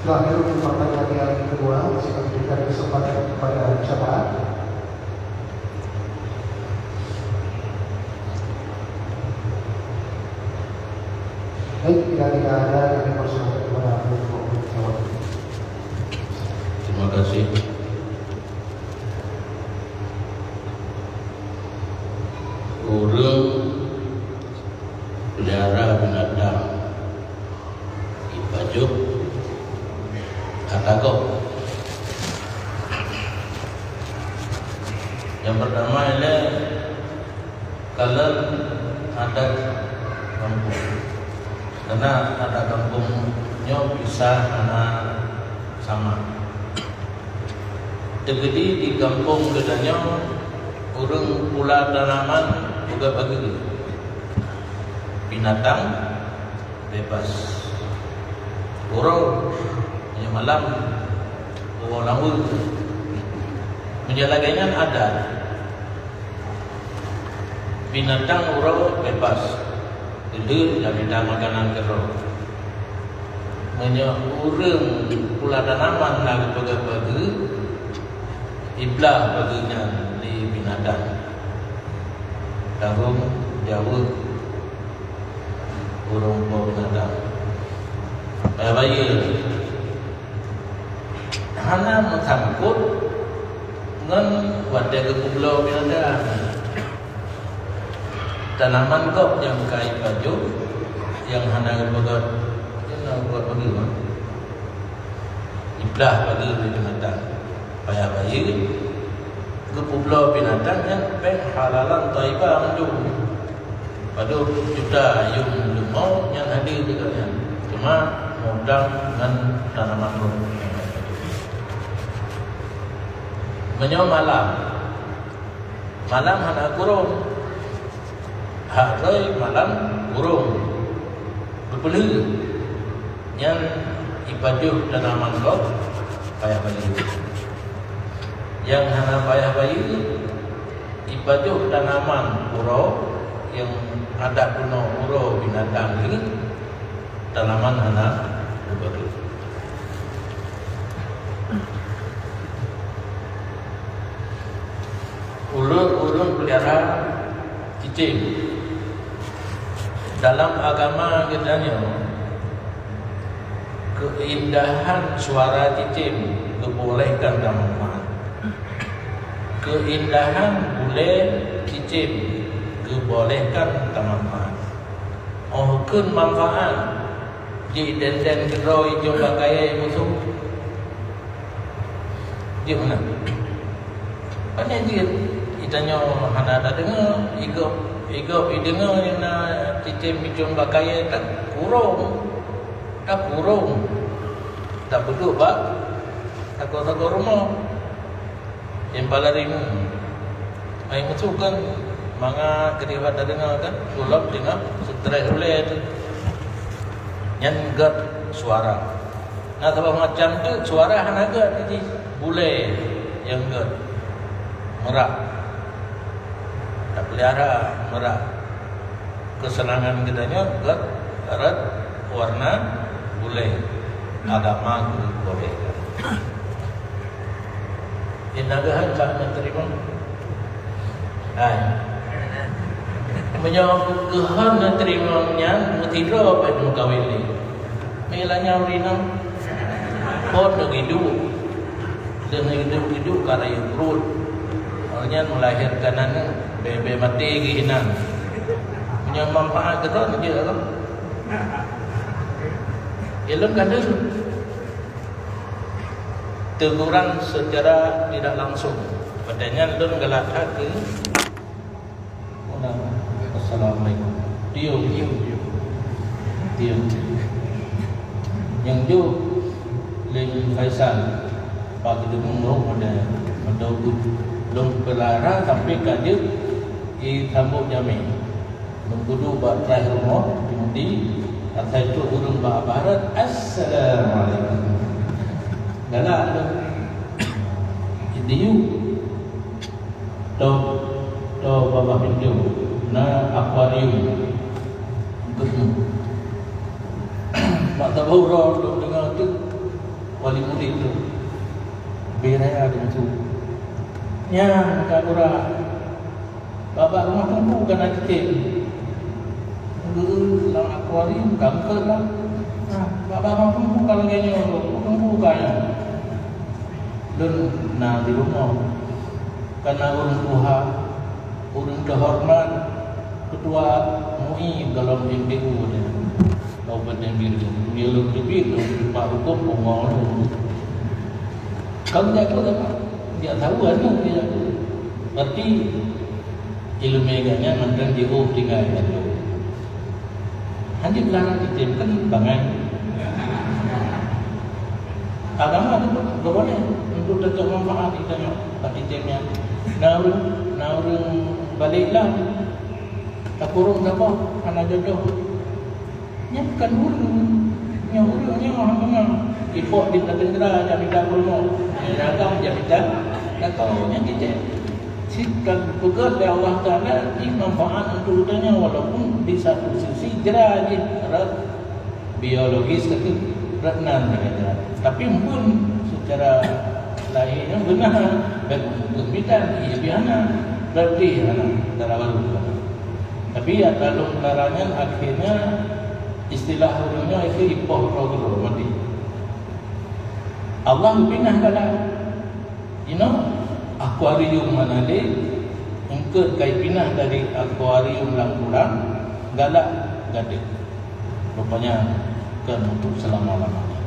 Terakhir, untuk pertanyaan yang kedua, saya berikan kesempatan kepada jemaah. Baik, bila tidak ada, kami persilakan kepada Abu untuk menjawab. Terima kasih. Ureuëng peulihara binatang jipajoh ata gob. Nyang pertama ialah kalon adat gampông. Karena adat gampông nyoe bisa hana sama. Teukeudi di gampông geutanyoe ureuëng pula tanaman peugah bageue. Binatang bebas. Uroe, meunyoe malam, uroe lam weueh. Meunyoe lagée nyan adat. Binatang uroe bebas, teulheueh nyang mita makanan keudroe. Meunyoe ureuëng pula tanaman na geupeugah bageue, iblah bageue nyan lé binatang. Tarông jaweueb. Ureuëng po binatang. Payah bayeue. Hana meusangkot ngon watée geupubloe binatang. Tanaman gob nyang ka ipajoh, nyang hana geupeugét, nyang hana geupeugét bageue, iplah bageue lé binatang. Payah bayeue, geupubloe binatang nyan péng halalan thayyibah mandum. Padub juta yum leumô nyan haleue teuka nyan, teuma mudang ngon tanaman rhot. Meunyoe malam, malam hana kurong, hak rhoi malam kurong, geupeulheueh, nyan ipajoh tanaman gob payah bayeue. Nyang hana payah bayeue, ipajoh tanaman uroe nyang adak keunoe uroe binatang jeuet, tanaman hana geubayeue. Ulôn ureuëng peulihara cicém. Dalam agama geutanyoe, keuindahan suara cicém geubolehkan tamanfaat. Keuindahan bulée cicém geubolehkan tamanfaat. Óh kheun manfaat, jidenden keudroe ijong bak kayée musoh. Jeuet meunan. Pane jeuet, itanyoe hana tadeungoe, igop, igop ideungoe na cicém ijong bak kayée takurong, takurong, tapeuduek bak sagoe-sagoe rumoh. Nyang paleng rimu. Ai meusu kan mangat keudeh bak tadeungoe kan, ulôn teungoh stress ulée tu. Nyan gét suara. Na saboh macam tu suara hana gét jih, bulée nyang gét. Merak. Tapeulihara merak. Keuseunangan geutanyoe gét rot warna bulée. Agama geuboleh. Inong geuhon bak neuteurimong. Hai. Meunyoe geuhon neuteurimong nyan, meusidroe bak neumeukawen lé. Meulanyau rinong. Phon neugiduek. Lheueh neugiduek-giduek ka rayeuk pruet. Awaknyan meulahirkan aneuk, bèe-bèe maté geuh inan. Meunyoe manfaat keudroe, jeuet lom. Ilôn ka lheueh. Teguran secara tidak langsung. Padahai nyan lôn galak that keu Assalamualaikum. Diam, diam, diam. Diam. Nyang jok lé Faisal, bak geudeungoe rhot pada meudogut lôn peulara sampai ka jeuet i sambot jamé. Lôn kudu bak traih rumoh, Timoti, asai trok ureueng bak barat, "Assalamualaikum." Galak lôn. Diuk. Toh, toh babah pintoe na akuarium. Mak tabau droe lôn deungoe teuk wali murit tu. Beh raya deungon su. Nyan ka gura. Babah rumoh teungku ka na cicém. Geu lam akuarium ka eungkot lah. Nah, babah rumoh teungku ka lagèe nyoe, teungku ka nyan. Lôn na di rumoh. Kana ureueng tuha, ureueng teuhoreumat, ketua M U I golom M P U nyan. Kabupaten Bireuen. Meunyoe lôn teubiet lôn bak hukôm pungo lôn. Kon jak peue teuma? Jak saweue aneuk jak peue. Berarti ileumèe geuh nyan mantong jiôh tinggai lom. Hana jeuet lam cicém kan bangai. Agama tu geuboleh untuk teucok manfaat geutanyoe bak cicém nyan. Na ureueng, na ureueng balek lah. Takurong saboh hana jodoh. Nyan bukan ureueng. Nyan ureueng nyan hana beuna. Ipok di Tadendra jak mita peurumoh. Nyan agam jak mita. Lakoe nyan cicém. Cit ka geupeugah lé Allah Taala jih manfaat untuk geutanyoe, walaupun di satu sisi jra jih rot biologis teuh rot nan jra. Tapi pun secara lahé nyan beuna, bèk geumitan, iya pih hana. Berarti hana, dara barô. Tapi ata lôn pelara nyan akhirnya Istilah ureuëng nyoe itu ipoh droe-droe mati. Allah pinah galak. Inoe akuarium hana lé, eungkôt kai pinah dari akuarium lam kulang, galak gadoh. Rupanya kan untuk selama-lamanya.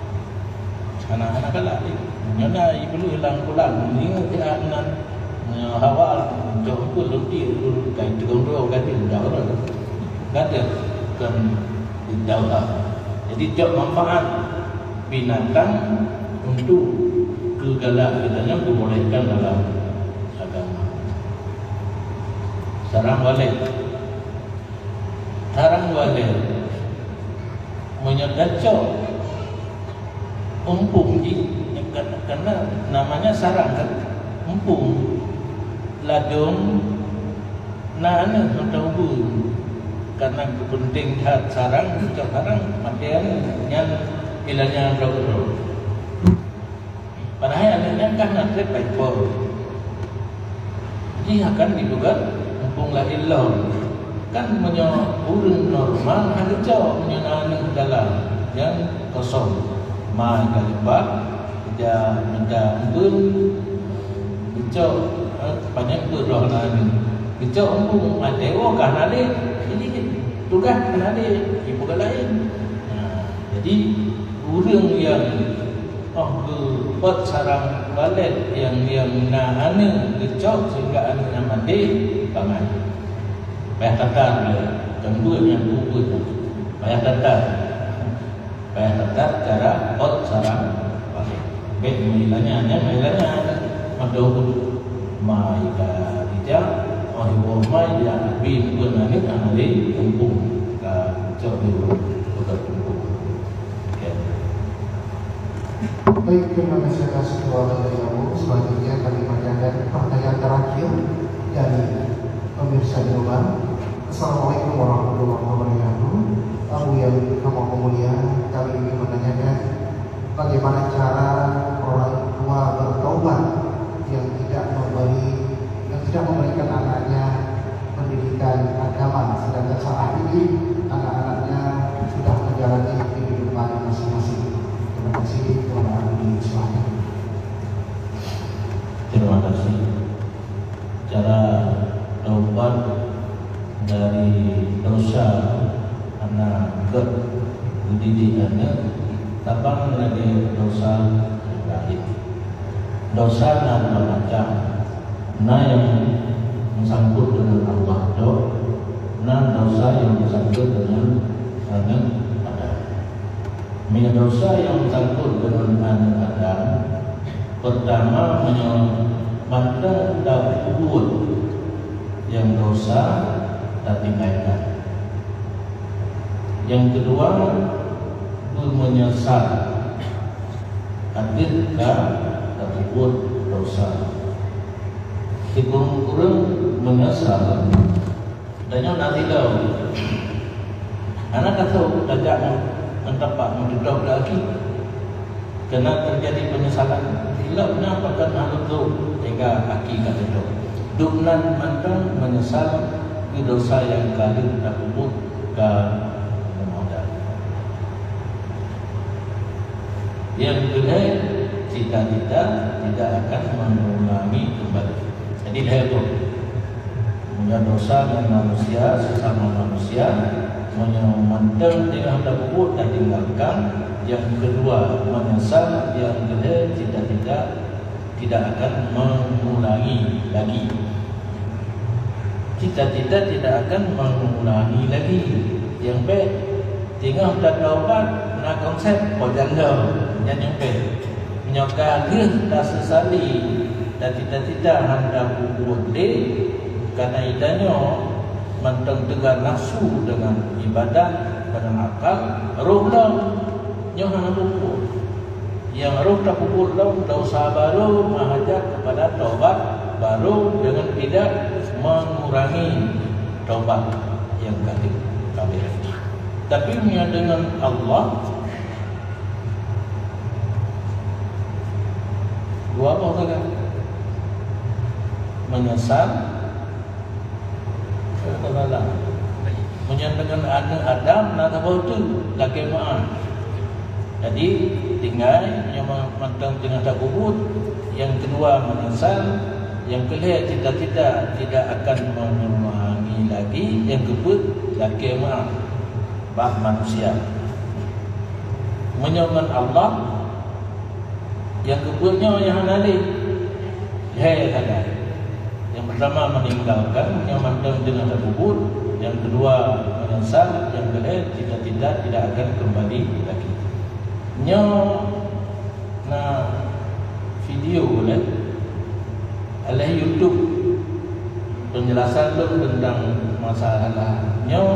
Hana, hana galak lé. Nyoe na iblih lam kulang, meunyoe siat nan, nyoe hawa, jok pun lom dia, lom kai teugong droe gadoh, dah orang. Gadoh kan di dalam. Jadi, jok manfaat binatang untuk keugalak geutanyoe geubolehkan dalam agama. Sarang walet. Sarang walet. Meunyoe tacok umpung jih, karena namanya sarang kan, umpung, ladôm, na aneuëk mantong ubeuen. Karena geupeunténg that sarang, tacok sarang, maté aneuëk, nyan ilanya droe-droe. Padahai aneuëk nyan kan na trép baikon. Jih akan dipeugah mumpung lahé lom. Kan meunyoe ureuëng normal hana geucok meunyoe na aneuëk dalam nyang kosong. Ma ka lipat, ija minta ubeuen, geucok, eh, panyang peuet roh na aneuëk. Geucok ubeuen, maté woe ka hana lé. Jadi tugaih hana lé, ipeugah laén. Nah, jadi ureuëng nyang Oh, geupot sarang walet nyang, nyang na aneuëk geucok sehingga aneuëk nyan maté, bangai. Payah tatar lé, dan buet nyang buet. Payah tatar. Payah tatar cara pot sarang walet. Bèk meulanya, nyan meulanya mantong. Mai ka dijak, oh, iwoe mai dijak, bi pun aneuëk hana lé, umpung ka cok di ureuëng, bukan umpung. Oke. Baik, terima kasih atas doa dari Ibu. Selanjutnya kami panjatkan pertanyaan terakhir dari pemirsa di rumah. Assalamualaikum warahmatullahi wabarakatuh. Abu yang kami mulia, kami ingin menanyakan bagaimana cara orang tua bertaubat yang tidak memberi, yang tidak memberikan anaknya pendidikan agama, sedangkan saat ini anak-anaknya sudah menjalani kehidupan masing-masing. Terima kasih, Tuan Ahli, silahkan. Terima kasih. Cara taubat dari dosa hana gét geudidik aneuëk, tabang lagée dosa nyang laén. Dosa na dua macam, na nyang meusangkut deungon Allah tok, na dosa nyang meusangkut deungon aneuëk Adam. Meunyoe dosa nyang meusangkut deungon aneuëk Adam, peurtama meunyoe mantong tapeubuet nyang dosa tatinggai that. Nyang keudua, beumeunyeusal ateueh ka tapeubuet dosa. Sikureueng-kureueng meunyeusal, dan nyoe na sidroe. Hana tasôk tajak ngon tapak meuteudok lagi. Keunan teujadi peunyesalan. Ilok na pakon hana leutok, sehingga aki ka teudok. Dum nan mantong meunyeusal keu dosa nyang ka lheueh tapeubuet ka meumodal. Nyang keulhèe, cita-cita tidak akan mengulangi kembali. Jadi, lhèe boh. Meunyoe dosa ngon manusia, sesama manusia, meunyoe mantong teungoh tapeubuet, tatinggalkan. Nyang keudua, meunyeusal. Nyang keulhèe, cita-cita tidak akan mengulangi lagi. Cita-cita tidak akan mengulangi lagi. Nyang bèk, teungoh tataubat, na konsep po janda, nyan nyang bèk. Meunyoe ka lheueh tasesali, tacita-cita hana tapeubuet lé, karena ita nyoe mantong teuga nafsu deungon ibadat, deungon akal, roh lom nyoe hana peubuet. Nyang roh tapeubuet lom dosa barô meuhajat keupada taubat barô deungon tidak mengurangi taubat nyang ka lheueh. Tapi meunyoe deungon Allah, dua boh sagai. Meunyeusal, keusalah. Meunyoe deungon aneuk Adam na saboh teuk, lakée meu'ah. Jadi, tinggai nyoe mantong teungoh tapubuet, nyang keudua meunyeusal, nyang keulhée cita-cita tidak akan mengulangi lagi, nyang keupeuet lakée meu'ah bak manusia. Meunyoe ngon Allah, nyang keupeuet nyoe nyang hana lé. Lhée sagai. Nyang peurtama meninggalkan, nyang mantong teungoh tapubuet, nyang keudua meunyeusal, nyang keulhée cita-cita tidak akan kembali lagi. Nyoe na video lé, lé YouTube, penjelasan lôn tentang masalah nyoe.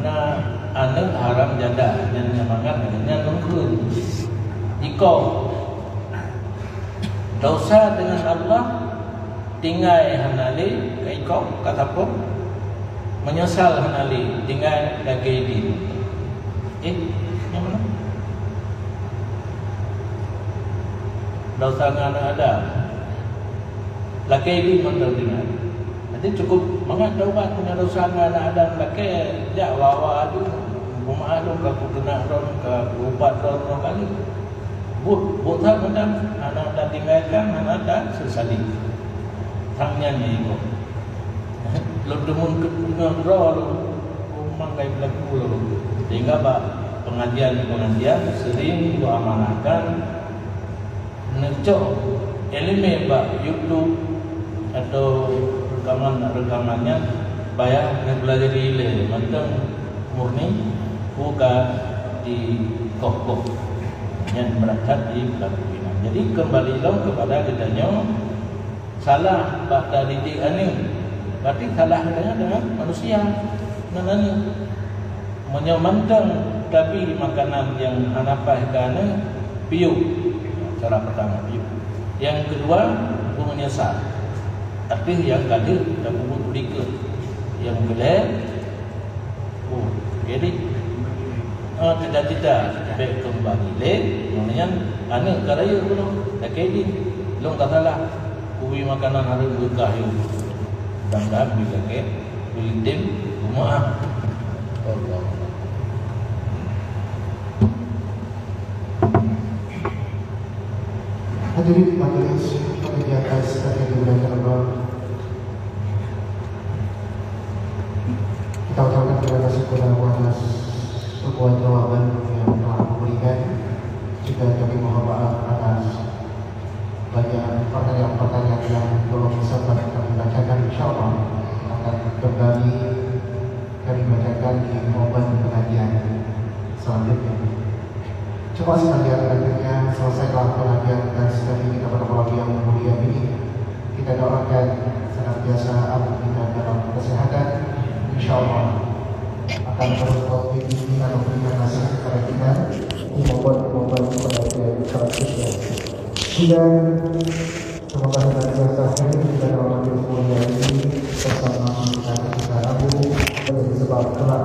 Na aneuk haram jadah, nyan nyang mangat nyan lôn kheun. Iko, dosa deungon Allah, tinggai hana lé, ka iko, ka tapong. Meunyeusal hana lé, tinggai lakée idin. Eh, nyang mana? Dosa ngon aneuk Adam. Lakée idin mantong tinggai. Jadi cukup mangat taubat, meunyoe dosa ngon aneuk Adam lakée, jak wawa adu, peumaklum ka kuteunak droe, ka kuubat droe lom kali. Buet, buet that mantong, hana tatinggalkan, hana tasesali. Sang nyan jih iko. Lôn deungon keu-, deungon droe lôn, oh, mangkai beulaku lôn. Sehingga bak pengajian-pengajian sering kuamanahkan neucok ileumèe bak YouTube atau reukaman-reukaman nyan, payah neubeulajari ilèe mantong murni buka di koh-koh. Nyan beurangkat di beulaku inan. Jadi, keumbali lom keupada geutanyoe, salah bak tadidik aneuk, berarti salah geutanyoe deungon manusia, deungon aneuk. Meunyoe mantong tabi makanan nyang hana paih keu aneuk, piôh. Cara pertama, piôh. Nyang keudua, meunyeusal. Ateueh nyang ka lheueh tapeubuet likot. Nyang keulhèe, oh, jadi, ah, cita-cita bèk keumbali lé, nyan aneuk ka rayeuk keunoe, lakèe jih, lôn ka salah, kubi makanan hareuem beukah yôh. Mudah-mudahan bèk lakèe. Ultim, meu'ah. Allah. Hadirin majlis, pada di atas tadi dimuliakan Allah, kita ucapkan terima kasih kepada Allah atas sebuah jawaban yang telah memberikan. Juga kami mohon maaf atas banyak pertanyaan-pertanyaan yang belum sempat kami bacakan, insyaallah akan kembali kami bacakan di momen pengajian selanjutnya. Jemaah sekalian, akhirnya selesailah pengajian dan sekali kita pada malam yang mulia ini. Kita doakan senantiasa abu kita dalam kesehatan, insyaallah akan terus optimis dan memberikan nasihat kepada kita di momen-momen pengajian selanjutnya. Dan semoga dengan biasa hadir kita dalam majelis mulia ini bersama kita, kita rabu menjadi sebab kelak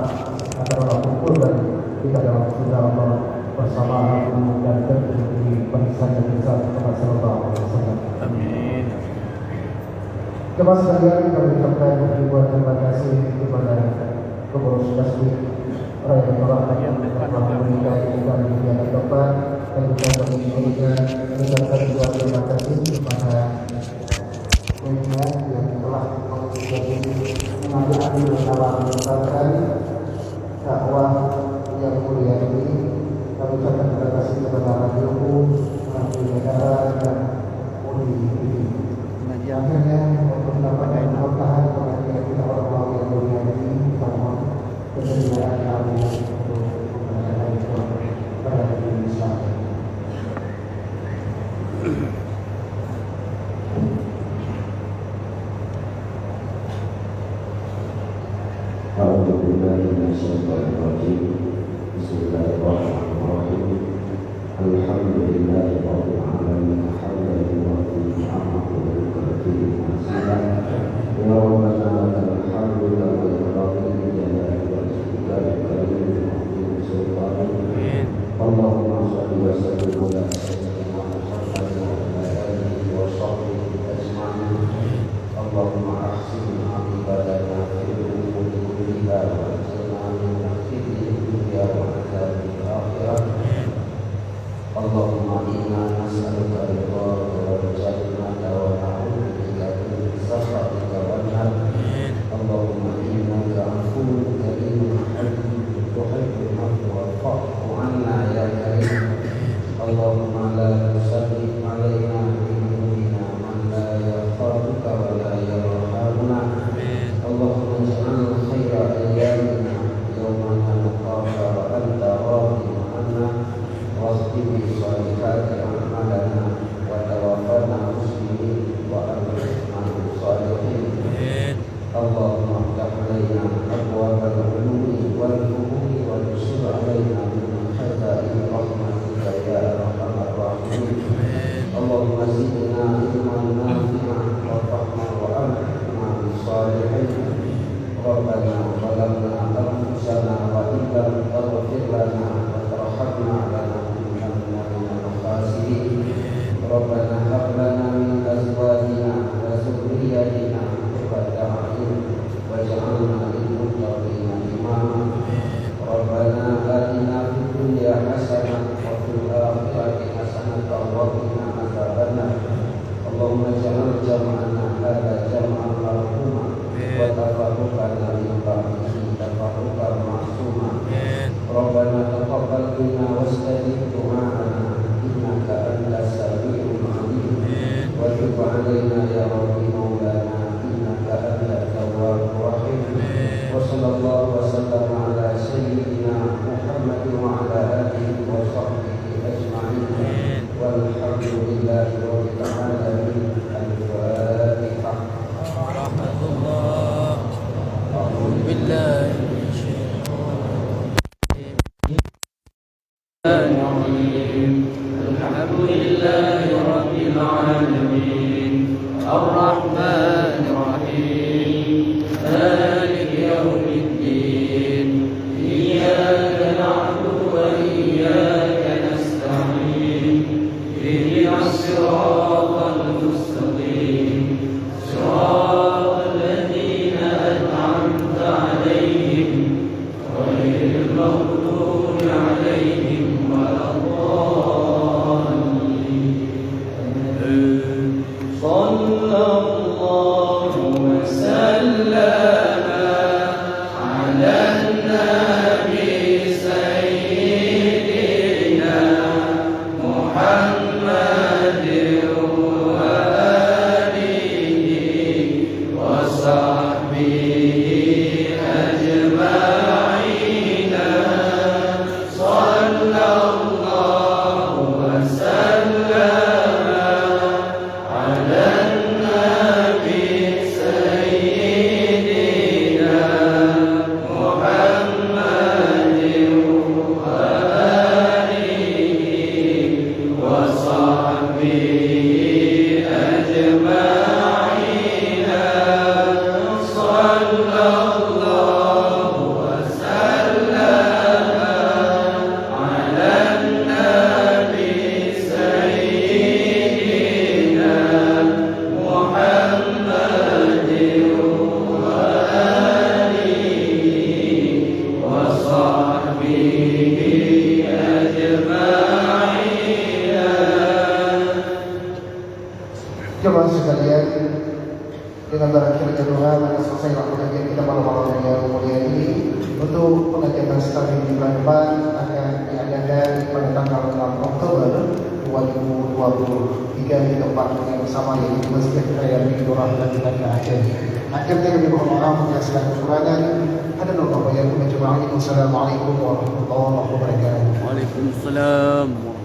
akan Allah kumpulkan kita dalam surga Allah bersama Nabi dan tentu di barisan Nabi Muhammad sallallahu alaihi wasallam. Amin. Jemaah sekalian, kami ucapkan ribuan terima kasih kepada pengurus masjid Raya Tolak yang telah memberikan kita di atas tempat dan juga kami juga mengucapkan ribuan terima kasih kepada pimpinan yang telah menjadi mengambil andil dalam menyebarkan dakwah yang mulia ini. Kami ucapkan terima kasih kepada Radio U, Radio Negara dan Uni ini. Akhirnya, untuk mendapatkan keberkahan pengajian kita orang-orang yang mulia ini, kita mohon kesedia kami untuk membacakan doa kepada Nabi Musa. أعوذ بالله من الشيطان الرجيم. بسم الله الرحمن الرحيم. الحمد لله رب العالمين، حمدا يوافي نعمه ويكافئ مزيده. يا ربنا لك الحمد كما ينبغي لجلال وجهك دعاءنا إنك أنت السميع العليم. وتب علينا يا رب مولانا إنك أنت التواب الرحيم. وصلى الله وسلم على سيدنا محمد وعلى آله وصحبه أجمعين. والحمد لله رب العالمين. الفاتحة. ورحمة الله. أعوذ بالله من الشيطان الرجيم. الرحمن الرحيم. الحمد لله رب العالمين. الرحمن الرحيم. مالك يوم الدين. إياك نعبد وإياك نستعين. اهدنا الصراط المستقيم. صراط الذين أنعمت عليهم غير المغضوب عليهم ولا الضالين. صلى الله وسلم على النبي سيدنا محمد وآله وصحبه أجمعين. صلى الله وسلم على النبي سيدنا محمد وآله وصحبه أجمعين. صلى الله وسلم على النبي سيدنا محمد وآله وصحبه أجمعين. Jemaah sekalian, dengan berakhirnya doa, maka selesailah pengajian kita pada malam yang mulia ini. Untuk pengajian taklim di bulan depan akan diadakan pada tanggal enam Oktober dua ribu dua puluh tiga di tempat yang sama, yaitu Masjid Raya Bidurah, Lantana, Aceh. Akhirnya kami mohon maaf atas segala kekurangan. Hadanallahu wa iyyakum ajma'in. Wassalamualaikum warahmatullahi wabarakatuh. Waalaikumsalam.